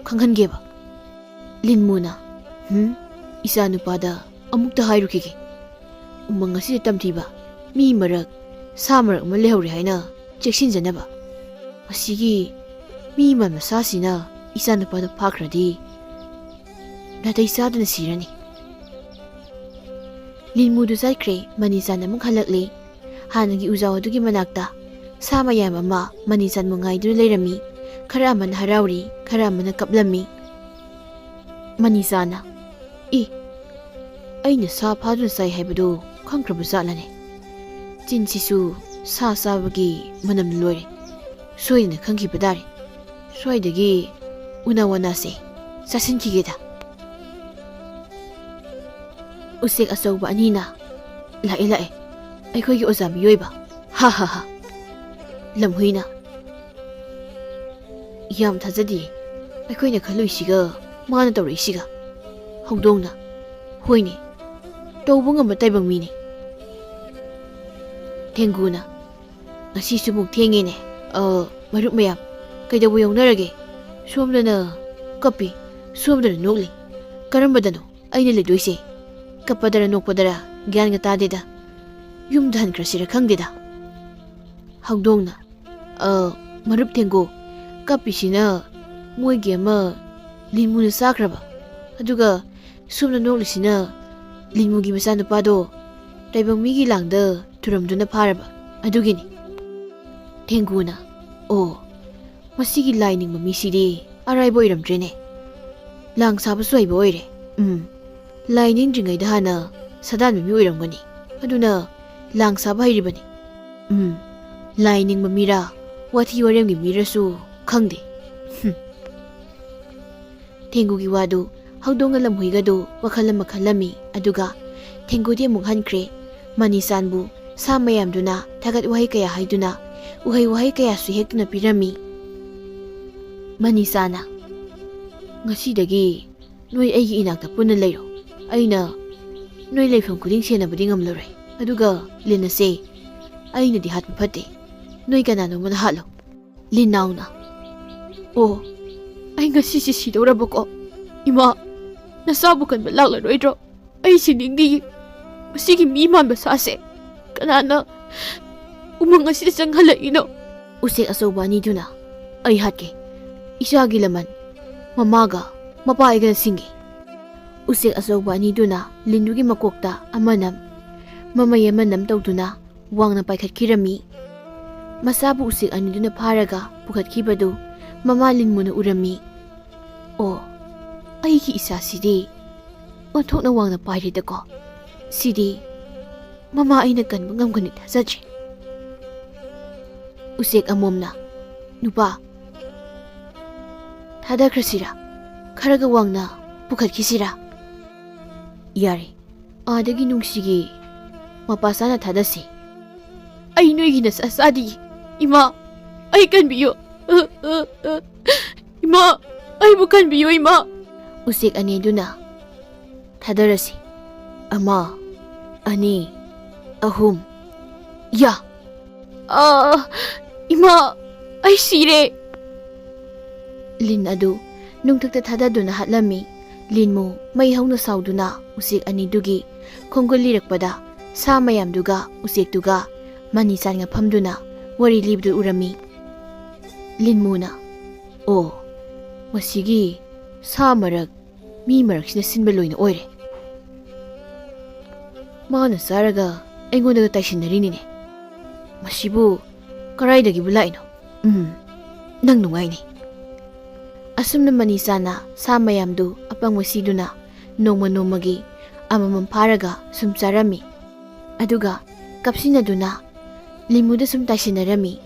ꯈꯪꯍꯟꯒꯦꯕ꯫" ꯂꯤꯟꯃꯨꯅ, "ꯍꯨꯝ, ꯏꯆꯥ ꯅꯨꯄꯥꯗ ꯑꯃꯨꯛꯇ ꯍꯥꯏꯔꯨꯈꯤꯒꯦ꯫ ꯎꯃꯪ ꯑꯁꯤꯗ ꯇꯝꯊꯤꯕ ꯃꯤ ꯃꯔꯛ, ꯁꯥ ꯃꯔꯛ ꯑꯃ ꯂꯩꯍꯧꯔꯦ ꯍꯥꯏꯅ ꯆꯦꯛꯁꯤꯟꯖꯅꯕ꯫ ꯑꯁꯤꯒꯤ ꯃꯤ ꯃꯥꯟꯕ ꯁꯥꯁꯤꯅ ꯏꯆꯥ ꯅꯨꯄꯥꯗ ꯐꯥꯈ꯭ꯔꯗꯤ ꯅꯥꯇꯩ ꯆꯥꯗꯅ ꯁꯤꯔꯅꯤ꯫" ꯂꯤꯟꯃꯨꯗꯨ ꯆꯠꯈ꯭ꯔꯦ꯫ ꯃꯅꯤꯆꯥꯟ ꯑꯃꯨꯛ ꯍꯜꯂꯛꯂꯦ꯫ ꯍꯥꯟꯅꯒꯤ ꯎꯖꯥꯎ ꯑꯗꯨꯒꯤ ꯃꯅꯥꯛꯇ ꯁꯥ ꯃꯌꯥꯝ ꯑꯃ ꯃꯅꯤꯆꯥꯟꯕꯨ ꯉꯥꯏꯗꯨꯅ ꯂꯩꯔꯝꯃꯤ꯫ ꯈꯔ ꯑꯃꯅ ꯍꯔꯥꯎꯔꯤ, ꯈꯔ ꯑꯃꯅ ꯀꯞꯂꯝꯃꯤ꯫ ꯃꯅꯤꯆꯥꯅ, "ꯏ, ꯑꯩꯅ ꯁꯥ ꯐꯥꯗꯨꯅ ꯆꯥꯏ ꯍꯥꯏꯕꯗꯨ ꯈꯪꯈ꯭ꯔꯕ ꯖꯥꯠꯂꯅꯦ? ꯆꯤꯟꯁꯤꯁꯨ ꯁꯥ ꯆꯥꯕꯒꯤ ꯃꯅꯝ ꯂꯣꯏꯔꯦ꯫ ꯁꯣꯏꯗꯅ ꯈꯪꯈꯤꯕ ꯇꯥꯔꯦ꯫ ꯁ꯭ꯋꯥꯏꯗꯒꯤ ꯎꯅꯥ ꯋꯥꯅꯥꯁꯦ ꯆꯥꯁꯤꯟꯈꯤꯒꯦꯗ꯫ ꯎꯆꯦꯛ ꯑꯆꯧꯕ ꯑꯅꯤꯅ, "ꯂꯥꯛꯑꯦ, ꯂꯥꯛꯑꯦ, ꯑꯩꯈꯣꯏꯒꯤ ꯑꯣꯖꯥ ꯃꯤꯑꯣꯏꯕ꯫ ꯍꯥ, ꯍꯥ, ꯍꯥ꯫" ꯂꯝꯍꯨꯏꯅ, "ꯌꯥꯝ ꯊꯥꯖꯗꯤꯌꯦ, ꯑꯩꯈꯣꯏꯅ ꯈꯜꯂꯨꯏꯁꯤꯒ ꯃꯥꯅ ꯇꯧꯔꯛꯏꯁꯤꯒ꯫" ꯍꯧꯗꯣꯡꯅ, "ꯍꯣꯏꯅꯦ, ꯇꯧꯕ ꯉꯝꯕ ꯇꯥꯏꯕꯪ ꯃꯤꯅꯦ꯫" ꯊꯦꯡꯒꯨꯅ, "ꯉꯁꯤꯁꯨ ꯑꯃꯨꯛ ꯊꯦꯡꯉꯦꯅꯦ꯫ ꯑ, ꯃꯔꯨꯞ ꯃꯌꯥꯝ, ꯀꯩꯗꯧꯕ ꯌꯥꯎꯅꯔꯒꯦ? ꯁꯣꯝꯗꯅ ꯀꯞꯄꯤ, ꯁꯣꯝꯗꯅ ꯅꯣꯛꯂꯤ꯫ ꯀꯔꯝꯕꯗꯅꯣ ꯑꯩꯅ ꯂꯩꯗꯣꯏꯁꯦ? ꯀꯞꯄꯗꯔ ꯅꯣꯛꯄꯗꯔ ꯒ꯭ꯌꯥꯟꯒ ꯇꯥꯗꯦꯗ꯫ ꯌꯨꯝꯗ ꯍꯟꯈ꯭ꯔꯁꯤꯔ ꯈꯪꯗꯦꯗ꯫" ꯍꯧꯗꯣꯡꯅ, "ꯑ, ꯃꯔꯨꯞ ꯊꯦꯡꯒꯨ, ꯀꯞꯄꯤꯁꯤꯅ ꯃꯣꯏꯒꯤ ꯑꯃ ꯂꯤꯟꯃꯨꯅ ꯆꯥꯈ꯭ꯔꯕ, ꯑꯗꯨꯒ ꯁꯣꯝꯗ ꯅꯣꯛꯂꯤꯁꯤꯅ ꯂꯤꯟꯃꯨꯒꯤ ꯃꯆꯥꯅꯨꯄꯥꯗꯣ ꯇꯥꯏꯕꯪ ꯃꯤꯒꯤ ꯂꯥꯡꯗ ꯊꯨꯔꯝꯗꯨꯅ ꯐꯥꯔꯕ, ꯑꯗꯨꯒꯤꯅꯤ꯫" ꯊꯦꯡꯒꯨꯅ, "ꯑꯣ, ꯃꯁꯤꯒꯤ ꯂꯥꯏ ꯅꯤꯡꯕ ꯃꯤꯁꯤꯗꯤ ꯑꯔꯥꯏꯕ ꯑꯣꯏꯔꯝꯗ꯭ꯔꯦꯅꯦ꯫ ꯂꯥꯡ ꯁꯥꯕꯁꯨ ꯍꯩꯕ ꯑꯣꯏꯔꯦ꯫ ꯎꯝ, ꯂꯥꯏ ꯅꯤꯡꯗ꯭ꯔꯤꯉꯩꯗ ꯍꯥꯟꯅ ꯁꯥꯗꯥꯟꯕ ꯃꯤ ꯑꯣꯏꯔꯝꯒꯅꯤ, ꯑꯗꯨꯅ ꯂꯥꯡ ꯁꯥꯕ ꯍꯩꯔꯤꯕꯅꯤ꯫ ꯎꯝ, ꯂꯥꯏ ꯅꯤꯡꯕ ꯃꯤꯔꯥ, ꯋꯥꯊꯤ ꯋꯥꯔꯦꯝꯒꯤ ꯃꯤꯔꯁꯨ ꯈꯪꯗꯦ꯫" ꯍꯨꯝ꯫ ꯊꯦꯡꯒꯨꯒꯤ ꯋꯥꯗꯨ ꯍꯧꯗꯣꯡꯒ ꯂꯝꯍꯨꯏꯒꯗꯨ ꯋꯥꯈꯜ ꯑꯃ ꯈꯜꯂꯝꯃꯤ꯫ ꯑꯗꯨꯒ ꯊꯦꯡꯒꯨꯗꯤ ꯑꯃꯨꯛ ꯍꯟꯈ꯭ꯔꯦ꯫ ꯃꯅꯤꯆꯥꯟꯕꯨ ꯁꯥ ꯃꯌꯥꯝꯗꯨꯅ ꯊꯥꯒꯠ ꯋꯥꯍꯩ ꯀꯌꯥ ꯍꯥꯏꯗꯨꯅ, ꯎꯍꯩ ꯋꯥꯍꯩ ꯀꯌꯥꯁꯨ ꯍꯦꯛꯇꯨꯅ ꯄꯤꯔꯝꯃꯤ꯫ ꯃꯅꯤꯆꯥꯅ, "ꯉꯁꯤꯗꯒꯤ ꯅꯣꯏ ꯑꯩꯒꯤ ꯏꯅꯥꯛꯇ ꯄꯨꯟꯅ ꯂꯩꯔꯣ꯫ ꯑꯩꯅ ꯅꯣꯏ ꯂꯩꯐꯝ ꯈꯨꯗꯤꯡ ꯁꯦꯟꯅꯕꯗꯤ ꯉꯝꯂꯔꯣꯏ꯫ ꯑꯗꯨꯒ ꯂꯤꯟ ꯑꯁꯦ ꯑꯩꯅꯗꯤ ꯍꯥꯠꯄ ꯐꯠꯇꯦ꯫ ꯅꯣꯏ ꯀꯅꯥꯅꯣꯃꯅ ꯍꯥꯠꯂꯣ꯫" ꯂꯤꯟꯅꯥꯎꯅ, "ꯑꯣ, ꯑꯩ ꯉꯁꯤꯁꯤ ꯁꯤꯗꯧꯔꯕꯀꯣ? ꯏꯃꯥ, ꯅꯆꯥꯕꯨ ꯀꯟꯕ ꯂꯥꯛꯂꯔꯣꯏꯗ꯭ꯔꯣ? ꯑꯩ ꯁꯤꯅꯤꯡꯗꯤꯌꯦ꯫ ꯃꯁꯤꯒꯤ ꯃꯤ ꯃꯥꯟꯕ ꯁꯥꯁꯦ ꯀꯅꯥꯅ ꯎꯃꯪ ꯑꯁꯤꯗ ꯆꯪꯍꯜꯂꯛꯏꯅꯣ?" ꯎꯆꯦꯛ ꯑꯆꯧꯕ ꯑꯅꯤꯗꯨꯅ, "ꯑꯩ ꯍꯥꯠꯀꯦ꯫ ꯏꯆꯥꯒꯤ ꯂꯃꯟ ꯃꯃꯥꯒ ꯃꯄꯥ ꯑꯩꯒꯅ ꯁꯤꯡꯒꯦ꯫" ꯎꯆꯦꯛ ꯑꯆꯧꯕ ꯑꯅꯤꯗꯨꯅ ꯂꯤꯟꯗꯨꯒꯤ ꯃꯀꯣꯛꯇ ꯑꯃꯅꯝ, ꯃꯃꯩ ꯑꯃꯅꯝ ꯇꯧꯗꯨꯅ ꯋꯥꯡꯅ ꯄꯥꯏꯈꯠꯈꯤꯔꯝꯃꯤ꯫ ꯃꯆꯥꯕꯨ ꯎꯆꯦꯛ ꯑꯅꯤꯗꯨꯅ ꯐꯥꯔꯒ ꯄꯨꯈꯠꯈꯤꯕꯗꯨ ꯃꯃꯥ ꯂꯤꯟꯃꯨꯅ ꯎꯔꯝꯃꯤ꯫ "ꯑꯣ, ꯑꯩꯒꯤ ꯏꯆꯥꯁꯤꯗꯤ ꯑꯣꯟꯊꯣꯛꯅ ꯋꯥꯡꯅ ꯄꯥꯏꯔꯦꯗꯀꯣ꯫ ꯁꯤꯗꯤ ꯃꯃꯥ ꯑꯩꯅ ꯀꯟꯕ ꯉꯝꯒꯅꯤ ꯊꯥꯖꯗ꯭ꯔꯦ꯫ ꯎꯆꯦꯛ ꯑꯃꯣꯝꯅ, "ꯅꯨꯄꯥ, ꯊꯥꯗꯈ꯭ꯔꯁꯤꯔꯥ? ꯈꯔꯒ ꯋꯥꯡꯅ ꯄꯨꯈꯠꯈꯤꯁꯤꯔꯥ?" "ꯌꯥꯔꯦ, ꯑꯥꯗꯒꯤ ꯅꯨꯡꯁꯤꯒꯤ ꯃꯄꯥ ꯆꯥꯅ ꯊꯥꯗꯁꯤ꯫ ꯑꯩ ꯅꯣꯏꯒꯤ ꯅꯁꯥ ꯆꯥꯗꯤꯌꯦ꯫ ꯏꯃꯥ, ꯑꯩ ꯀꯟꯕꯤꯌꯨ꯫ ꯏꯃꯥ, ꯑꯩꯕꯨ ꯀꯟꯕꯤꯌꯨ, ꯏꯃꯥ!" ꯎꯆꯦꯛ ꯑꯅꯤꯗꯨꯅ, "ꯊꯥꯗꯔꯁꯤ꯫ ꯑꯃ, ꯑꯅꯤ, ꯑꯍꯨꯝ꯫ ꯌꯥ!" "ꯑꯥ, ꯏꯃꯥ, ꯑꯩ ꯁꯤꯔꯦ!" ꯂꯤꯟ ꯑꯗꯨ ꯅꯨꯡꯊꯛꯇ ꯊꯥꯗꯗꯨꯅ ꯍꯥꯠꯂꯝꯃꯤ꯫ ꯂꯤꯟꯃꯨ ꯃꯩ ꯍꯧꯅ ꯁꯥꯎꯗꯨꯅ ꯎꯆꯦꯛ ꯑꯅꯤꯗꯨꯒꯤ ꯈꯣꯡꯒꯨꯜ ꯂꯤꯔꯛꯄꯗ ꯁꯥ ꯃꯌꯥꯝꯗꯨꯒ ꯎꯆꯦꯛꯇꯨꯒ ꯃꯅꯤꯆꯥꯟꯒ ꯐꯝꯗꯨꯅ ꯋꯥꯔꯤ ꯂꯤꯕꯗꯨ ꯎꯔꯝꯃꯤ꯫ ꯂꯤꯟꯃꯨꯅ, "ꯑꯣ, ꯃꯁꯤꯒꯤ ꯁꯥ ꯃꯔꯛ ꯃꯤ ꯃꯔꯛꯁꯤꯅ ꯁꯤꯟꯕ ꯂꯣꯏꯅ ꯑꯣꯏꯔꯦ꯫ ꯃꯥꯅ ꯆꯥꯔꯒ ꯑꯩꯉꯣꯟꯗꯒ ꯇꯥꯏꯁꯤꯟꯅꯔꯤꯅꯤꯅꯦ꯫ ꯃꯁꯤꯕꯨ ꯀꯔꯥꯏꯗꯒꯤꯕꯨ ꯂꯥꯛꯏꯅꯣ? ꯎꯝ, ꯅꯪ ꯅꯨꯡꯉꯥꯏꯅꯤ꯫" ꯑꯁꯨꯝꯅ ꯃꯅꯤꯆꯥꯅ ꯁꯥ ꯃꯌꯥꯝꯗꯨ ꯑꯄꯪꯕ ꯁꯤꯗꯨꯅ ꯅꯣꯡꯃ ꯅꯣꯡꯃꯒꯤ ꯑꯃꯃꯝ ꯐꯥꯔꯒ ꯁꯨꯝ ꯆꯥꯔꯝꯃꯤ꯫ ꯑꯗꯨꯒ ꯀꯞꯁꯤꯟꯅꯗꯨꯅ ꯂꯤꯟꯃꯨꯗ ꯁꯨꯝ ꯇꯥꯏꯁꯤꯟꯅꯔꯝꯃꯤ꯫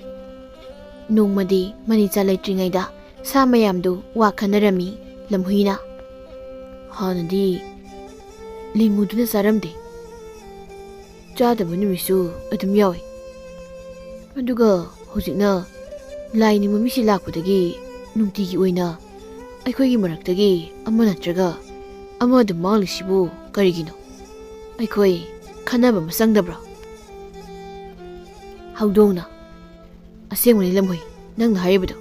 ꯅꯣꯡꯃꯗꯤ ꯃꯅꯤꯆꯥ ꯂꯩꯇ꯭ꯔꯤꯉꯩꯗ ꯁꯥ ꯃꯌꯥꯝꯗꯨ ꯋꯥ ꯈꯟꯅꯔꯝꯃꯤ ꯂꯝꯍꯨꯏꯅ꯫ "ꯍꯥꯟꯅꯗꯤ ꯂꯤꯟꯃꯨꯗꯨꯅ ꯆꯥꯔꯝꯗꯦ꯫ ꯆꯥꯗꯕ ꯅꯨꯃꯤꯠꯁꯨ ꯑꯗꯨꯝ ꯌꯥꯎꯏ꯫ ꯑꯗꯨꯒ ꯍꯧꯖꯤꯛꯅ ꯂꯥꯏ ꯅꯤꯡꯕ ꯃꯤꯁꯤ ꯂꯥꯛꯄꯗꯒꯤ ꯅꯨꯡꯇꯤꯒꯤ ꯑꯣꯏꯅ ꯑꯩꯈꯣꯏꯒꯤ ꯃꯔꯛꯇꯒꯤ ꯑꯃ ꯅꯠꯇ꯭ꯔꯒ ꯑꯃ ꯑꯗꯨꯝ ꯃꯥꯡꯂꯤꯁꯤꯕꯨ ꯀꯔꯤꯒꯤꯅꯣ? ꯑꯩꯈꯣꯏ ꯈꯟꯅꯕ ꯑꯃ ꯆꯪꯗꯕ꯭ꯔꯣ?" ꯍꯧꯗꯣꯡꯅ, "ꯑꯁꯦꯡꯕꯅꯤ ꯂꯝꯍꯨꯏ, ꯅꯪꯅ ꯍꯥꯏꯔꯤꯕꯗꯣ꯫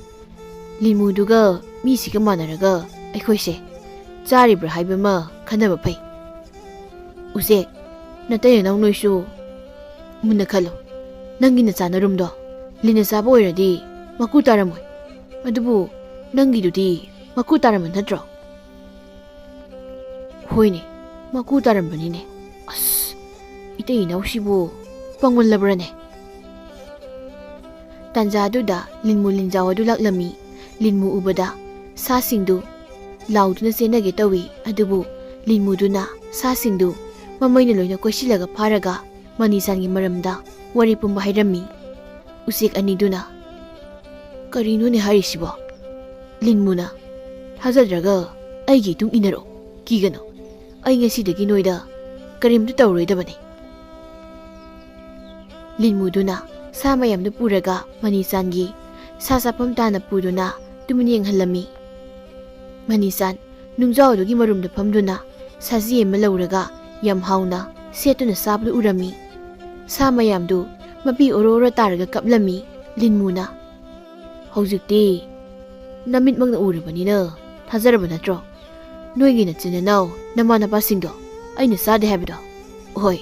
ꯂꯤꯟꯃꯨꯗꯨꯒ ꯃꯤꯁꯤꯒ ꯃꯥꯟꯅꯔꯒ ꯑꯩꯈꯣꯏꯁꯦ ꯆꯥꯔꯤꯕ꯭ꯔꯥ ꯍꯥꯏꯕ ꯑꯃ ꯈꯟꯅꯕ ꯐꯩ꯫ ꯎꯆꯦꯛ, ꯅꯇꯩ ꯅꯅꯥꯎ ꯅꯣꯏꯁꯨ ꯃꯨꯟꯅ ꯈꯜꯂꯣ꯫ ꯅꯪꯒꯤ ꯅꯆꯥ ꯅꯔꯨꯝꯗꯣ ꯂꯤꯟꯅ ꯆꯥꯕ ꯑꯣꯏꯔꯗꯤ ꯃꯀꯨ ꯇꯥꯔꯝꯃꯣꯏ꯫ ꯑꯗꯨꯕꯨ ꯅꯪꯒꯤꯗꯨꯗꯤ ꯃꯀꯨ ꯇꯥꯔꯝꯕ ꯅꯠꯇ꯭ꯔꯣ?" "ꯍꯣꯏꯅꯦ, ꯃꯀꯨ ꯇꯥꯔꯝꯕꯅꯤꯅꯦ꯫ ꯑꯁ, ꯏꯇꯩ ꯏꯅꯥꯎꯁꯤꯕꯨ ꯄꯪꯃꯜꯂꯕ꯭ꯔꯅꯦ?" ꯇꯥꯟꯖꯥꯗꯨꯗ ꯂꯤꯟꯃꯨ ꯂꯤꯟꯖꯥꯎ ꯑꯗꯨ ꯂꯥꯛꯂꯝꯃꯤ꯫ ꯂꯤꯟꯃꯨ ꯎꯕꯗ ꯁꯥꯁꯤꯡꯗꯨ ꯂꯥꯎꯗꯨꯅ ꯆꯦꯟꯅꯒꯦ ꯇꯧꯏ꯫ ꯑꯗꯨꯕꯨ ꯂꯤꯟꯃꯨꯗꯨꯅ ꯁꯥꯁꯤꯡꯗꯨ ꯃꯃꯩꯅ ꯂꯣꯏꯅ ꯀꯣꯏꯁꯤꯜꯂꯒ ꯐꯥꯔꯒ ꯃꯅꯤꯆꯥꯟꯒꯤ ꯃꯔꯝꯗ ꯋꯥꯔꯤ ꯄꯨꯝꯕ ꯍꯥꯏꯔꯝꯃꯤ꯫ ꯎꯆꯦꯛ ꯑꯅꯤꯗꯨꯅ, "ꯀꯔꯤꯅꯣꯅꯦ ꯍꯥꯏꯔꯤꯁꯤꯕꯣ?" ꯂꯤꯟꯃꯨꯅ, "ꯊꯥꯖꯗ꯭ꯔꯒ ꯑꯩꯒꯤ ꯏꯇꯨꯡ ꯏꯟꯅꯔꯛꯑꯣ, ꯀꯤꯒꯅꯨ꯫ ꯑꯩ ꯉꯁꯤꯗꯒꯤ ꯅꯣꯏꯗ ꯀꯔꯤꯝꯇ ꯇꯧꯔꯣꯏꯗꯕꯅꯤ꯫" ꯂꯤꯟꯃꯨꯗꯨꯅ ꯁꯥ ꯃꯌꯥꯝꯗꯨ ꯄꯨꯔꯒ ꯃꯅꯤꯆꯥꯟꯒꯤ ꯁꯥ ꯆꯥꯐꯝ ꯇꯥꯅ ꯄꯨꯗꯨꯅ ꯇꯨꯃꯤꯟ ꯌꯦꯡꯍꯜꯂꯝꯃꯤ꯫ ꯃꯅꯤꯆꯥꯟ ꯅꯨꯡꯖꯥꯎꯗꯨꯒꯤ ꯃꯔꯨꯝꯗ ꯐꯝꯗꯨꯅ ꯁꯖꯤ ꯑꯃ ꯂꯧꯔꯒ ꯌꯥꯝ ꯍꯥꯎꯅ ꯁꯦꯠꯇꯨꯅ ꯆꯥꯕꯗꯨ ꯎꯔꯝꯃꯤ꯫ ꯁꯥ ꯃꯌꯥꯝꯗꯨ ꯃꯄꯤ ꯑꯣꯔꯣ ꯑꯣꯔꯣ ꯇꯥꯔꯒ ꯀꯞꯂꯝꯃꯤ꯫ ꯂꯤꯟꯃꯨꯅ, "ꯍꯧꯖꯤꯛꯇꯤ ꯅꯃꯤꯠꯃꯛꯅ ꯎꯔꯕꯅꯤꯅ ꯊꯥꯖꯔꯕ ꯅꯠꯇ꯭ꯔꯣ? ꯅꯣꯏꯒꯤ ꯅꯆꯤꯟ ꯅꯅꯥꯎ ꯅꯃꯥ ꯅꯄꯥꯁꯤꯡꯗꯣ ꯑꯩꯅ ꯆꯥꯗꯦ ꯍꯥꯏꯕꯗꯣ? ꯍꯣꯏ,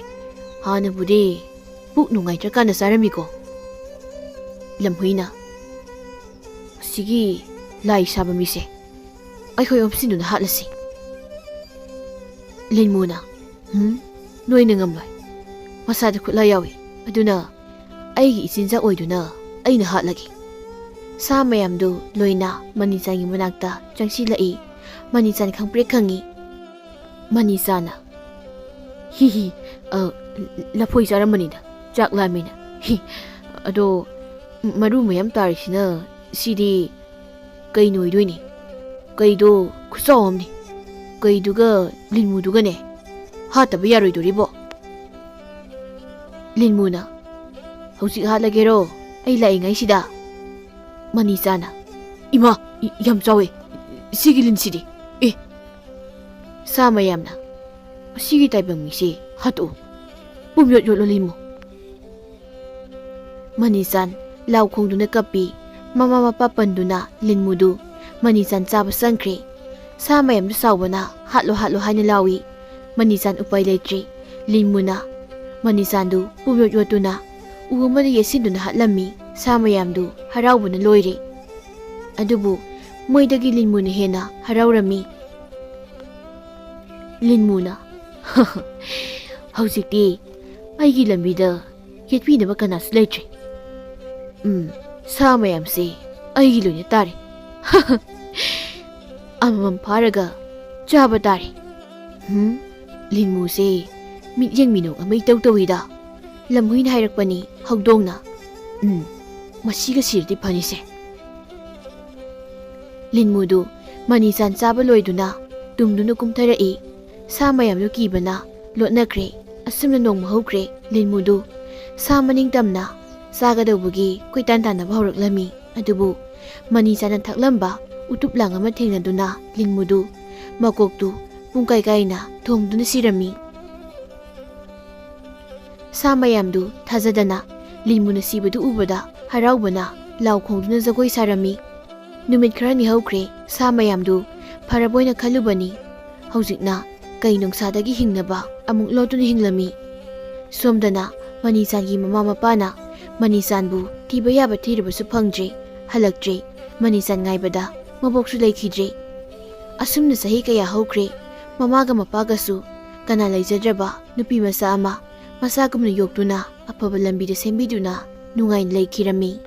ꯍꯥꯟꯅꯕꯨꯗꯤ ꯄꯨꯛ ꯅꯨꯡꯉꯥꯏꯇ꯭ꯔꯀꯥꯟꯗ ꯆꯥꯔꯝꯃꯤꯀꯣ꯫" ꯂꯝꯍꯨꯏꯅ, "ꯑꯁꯤꯒꯤ ꯂꯥꯏ ꯁꯥꯕ ꯃꯤꯁꯦ ꯑꯩꯈꯣꯏ ꯑꯣꯝꯁꯤꯟꯗꯨꯅ ꯍꯥꯠꯂꯁꯤ꯫" ꯂꯤꯟꯃꯨꯅ, "ꯍꯨꯝ, ꯅꯣꯏꯅ ꯉꯝꯂꯣꯏ꯫ ꯃꯁꯥꯗ ꯈꯨꯠꯂꯥꯏ ꯌꯥꯎꯏ꯫ ꯑꯗꯨꯅ ꯑꯩꯒꯤ ꯏꯆꯤꯟꯖꯥꯛ ꯑꯣꯏꯗꯨꯅ ꯑꯩꯅ ꯍꯥꯠꯂꯒꯦ꯫" ꯁꯥ ꯃꯌꯥꯝꯗꯨ ꯂꯣꯏꯅ ꯃꯅꯤꯆꯥꯟꯒꯤ ꯃꯅꯥꯛꯇ ꯆꯪꯁꯤꯜꯂꯛꯏ꯫ ꯃꯅꯤꯆꯥꯟ ꯈꯪꯄ꯭ꯔꯦꯛ ꯈꯪꯉꯤ꯫ ꯃꯅꯤꯆꯥꯟꯅ, "ꯍꯤ ꯍꯤ, ꯑ, ꯂꯐꯣꯏ ꯆꯥꯔꯝꯕꯅꯤꯗ, ꯆꯥꯛ ꯂꯥꯝꯃꯦꯅ꯫ ꯍꯤ, ꯑꯗꯣ ꯃꯔꯨ ꯃꯌꯥꯝ ꯇꯥꯔꯤꯁꯤꯅ ꯁꯤꯗꯤ ꯀꯩꯅ ꯑꯣꯏꯗꯣꯏꯅꯤ? ꯀꯩꯗꯣ ꯈꯨꯆꯥꯎ ꯑꯃꯅꯤ꯫ ꯀꯩꯗꯨꯒ ꯂꯤꯟꯃꯨꯗꯨꯒꯅꯦ ꯍꯥꯠꯇꯕ ꯌꯥꯔꯣꯏꯗꯣꯔꯤꯕꯣ꯫" ꯂꯤꯟꯃꯨꯅ, "ꯍꯧꯖꯤꯛ ꯍꯥꯠꯂꯒꯦꯔꯣ, ꯑꯩ ꯂꯥꯛꯏꯉꯩꯁꯤꯗ?" ꯃꯅꯤꯆꯥꯅ, "ꯏꯃꯥ, ꯏ-, ꯌꯥꯝ ꯆꯥꯎꯋꯦ ꯁꯤꯒꯤ ꯂꯤꯟꯁꯤꯗꯤ꯫ ꯑꯦ!" ꯁꯥ ꯃꯌꯥꯝꯅ, "ꯑꯁꯤꯒꯤ ꯇꯥꯏꯕꯪ ꯃꯤꯁꯦ ꯍꯥꯠꯇꯣꯛꯎ꯫ ꯄꯨꯝ ꯌꯣꯠ ꯌꯣꯠꯂꯣ ꯂꯤꯟꯃꯨ꯫" ꯃꯅꯤꯆꯥꯟ ꯂꯥꯎ ꯈꯣꯡꯗꯨꯅ ꯀꯞꯄꯤ꯫ ꯃꯃꯥ ꯃꯄꯥ ꯄꯟꯗꯨꯅ ꯂꯤꯟꯃꯨꯗꯨ ꯃꯅꯤꯆꯥꯟ ꯆꯥꯕ ꯆꯪꯈ꯭ꯔꯦ꯫ ꯁꯥ ꯃꯌꯥꯝꯗꯨ ꯁꯥꯎꯕꯅ, "ꯍꯥꯠꯂꯣ, ꯍꯥꯠꯂꯣ" ꯍꯥꯏꯅ ꯂꯥꯎꯏ꯫ ꯃꯅꯤꯆꯥꯟ ꯎꯄꯥꯏ ꯂꯩꯇ꯭ꯔꯦ꯫ ꯂꯤꯟꯃꯨꯅ ꯃꯅꯤꯆꯥꯟꯗꯨ ꯄꯨꯝꯌꯣꯠ ꯌꯣꯠꯇꯨꯅ ꯎ ꯑꯃꯗ ꯌꯦꯠꯁꯤꯟꯗꯨꯅ ꯍꯥꯠꯂꯝꯃꯤ꯫ ꯁꯥ ꯃꯌꯥꯝꯗꯨ ꯍꯔꯥꯎꯕꯅ ꯂꯣꯏꯔꯦ꯫ ꯑꯗꯨꯕꯨ ꯃꯣꯏꯗꯒꯤ ꯂꯤꯟꯃꯨꯅ ꯍꯦꯟꯅ ꯍꯔꯥꯎꯔꯝꯃꯤ꯫ ꯂꯤꯟꯃꯨꯅ, "ꯍꯧꯖꯤꯛꯇꯤ ꯑꯩꯒꯤ ꯂꯝꯕꯤꯗ ꯌꯦꯠꯄꯤꯅꯕ ꯀꯅꯥꯁꯨ ꯂꯩꯇ꯭ꯔꯦ꯫ ꯎꯝ, ꯁꯥ ꯃꯌꯥꯝꯁꯦ ꯑꯩꯒꯤ ꯂꯣꯏꯅ ꯇꯥꯔꯦ꯫ ꯑꯃꯃꯝ ꯐꯥꯔꯒ ꯆꯥꯕ ꯇꯥꯔꯦ꯫" ꯎꯝ, ꯂꯤꯟꯃꯨꯁꯦ ꯃꯤꯠꯌꯦꯡ ꯃꯤꯅꯣꯛ ꯑꯃ ꯏꯇꯧ ꯇꯧꯏꯗ꯫ ꯂꯝꯍꯨꯏꯅ ꯍꯥꯏꯔꯛꯄꯅꯤ ꯍꯧꯗꯣꯡꯅ꯫ ꯎꯝ, ꯃꯁꯤꯒ ꯁꯤꯔꯗꯤ ꯐꯅꯤꯁꯦ꯫ ꯂꯤꯟꯃꯨꯗꯨ ꯃꯅꯤꯆꯥꯟ ꯆꯥꯕ ꯂꯣꯏꯗꯨꯅ ꯇꯨꯝꯗꯨꯅ ꯀꯨꯝꯊꯔꯛꯏ꯫ ꯁꯥ ꯃꯌꯥꯝꯗꯨ ꯀꯤꯕꯅ ꯂꯣꯠꯅꯈ꯭ꯔꯦ꯫ ꯑꯁꯨꯝꯅ ꯅꯣꯡꯃ ꯍꯧꯈ꯭ꯔꯦ꯫ ꯂꯤꯟꯃꯨꯗꯨ ꯁꯥ ꯃꯅꯤꯡ ꯇꯝꯅ ꯆꯥꯒꯗꯧꯕꯒꯤ ꯀꯣꯏꯇꯥꯟ ꯇꯥꯟꯅꯕ ꯍꯧꯔꯛꯂꯝꯃꯤ꯫ ꯑꯗꯨꯕꯨ ꯃꯅꯤꯆꯥꯟꯅ ꯊꯛꯂꯝꯕ ꯎꯇꯨꯞ ꯂꯥꯡ ꯑꯃ ꯊꯦꯡꯅꯗꯨꯅ ꯂꯤꯟꯃꯨꯗꯨ ꯃꯀꯣꯛꯇꯨ ꯄꯨꯡꯀꯥꯏ ꯀꯥꯏꯅ ꯊꯣꯝꯗꯨꯅ ꯁꯤꯔꯝꯃꯤ꯫ ꯁꯥ ꯃꯌꯥꯝꯗꯨ ꯊꯥꯖꯗꯅ ꯂꯤꯟꯃꯨꯅ ꯁꯤꯕꯗꯨ ꯎꯕꯗ ꯍꯔꯥꯎꯕꯅ ꯂꯥꯎ ꯈꯣꯡꯗꯨꯅ ꯖꯒꯣꯏ ꯁꯥꯔꯝꯃꯤ꯫ ꯅꯨꯃꯤꯠ ꯈꯔꯅꯤ ꯍꯧꯈ꯭ꯔꯦ꯫ ꯁꯥ ꯃꯌꯥꯝꯗꯨ ꯐꯔꯕꯣꯏꯅ ꯈꯜꯂꯨꯕꯅꯤ꯫ ꯍꯧꯖꯤꯛꯅ ꯀꯩ ꯅꯨꯡꯁꯥꯗꯒꯤ ꯍꯤꯡꯅꯕ ꯑꯃꯨꯛ ꯂꯣꯠꯇꯨꯅ ꯍꯤꯡꯂꯝꯃꯤ꯫ ꯁꯣꯝꯗꯅ ꯃꯅꯤꯆꯥꯟꯒꯤ ꯃꯃꯥ ꯃꯄꯥꯅ ꯃꯅꯤꯆꯥꯟꯕꯨ ꯊꯤꯕ ꯌꯥꯕ ꯊꯤꯔꯕꯁꯨ ꯐꯪꯗ꯭ꯔꯦ, ꯍꯜꯂꯛꯇ꯭ꯔꯦ꯫ ꯃꯅꯤꯆꯥꯟ ꯉꯥꯏꯕꯗ ꯃꯕꯣꯛꯁꯨ ꯂꯩꯈꯤꯗ꯭ꯔꯦ꯫ ꯑꯁꯨꯝꯅ ꯆꯍꯤ ꯀꯌꯥ ꯍꯧꯈ꯭ꯔꯦ꯫ ꯃꯃꯥꯒ ꯃꯄꯥꯒꯁꯨ ꯀꯅꯥ ꯂꯩꯖꯗ꯭ꯔꯕ ꯅꯨꯄꯤ ꯃꯆꯥ ꯑꯃ ꯃꯆꯥꯒꯨꯝꯅ ꯌꯣꯛꯇꯨꯅ ꯑꯐꯕ ꯂꯝꯕꯤꯗ ꯁꯦꯝꯕꯤꯗꯨꯅ ꯅꯨꯡꯉꯥꯏꯅ ꯂꯩꯈꯤꯔꯝꯃꯤ꯫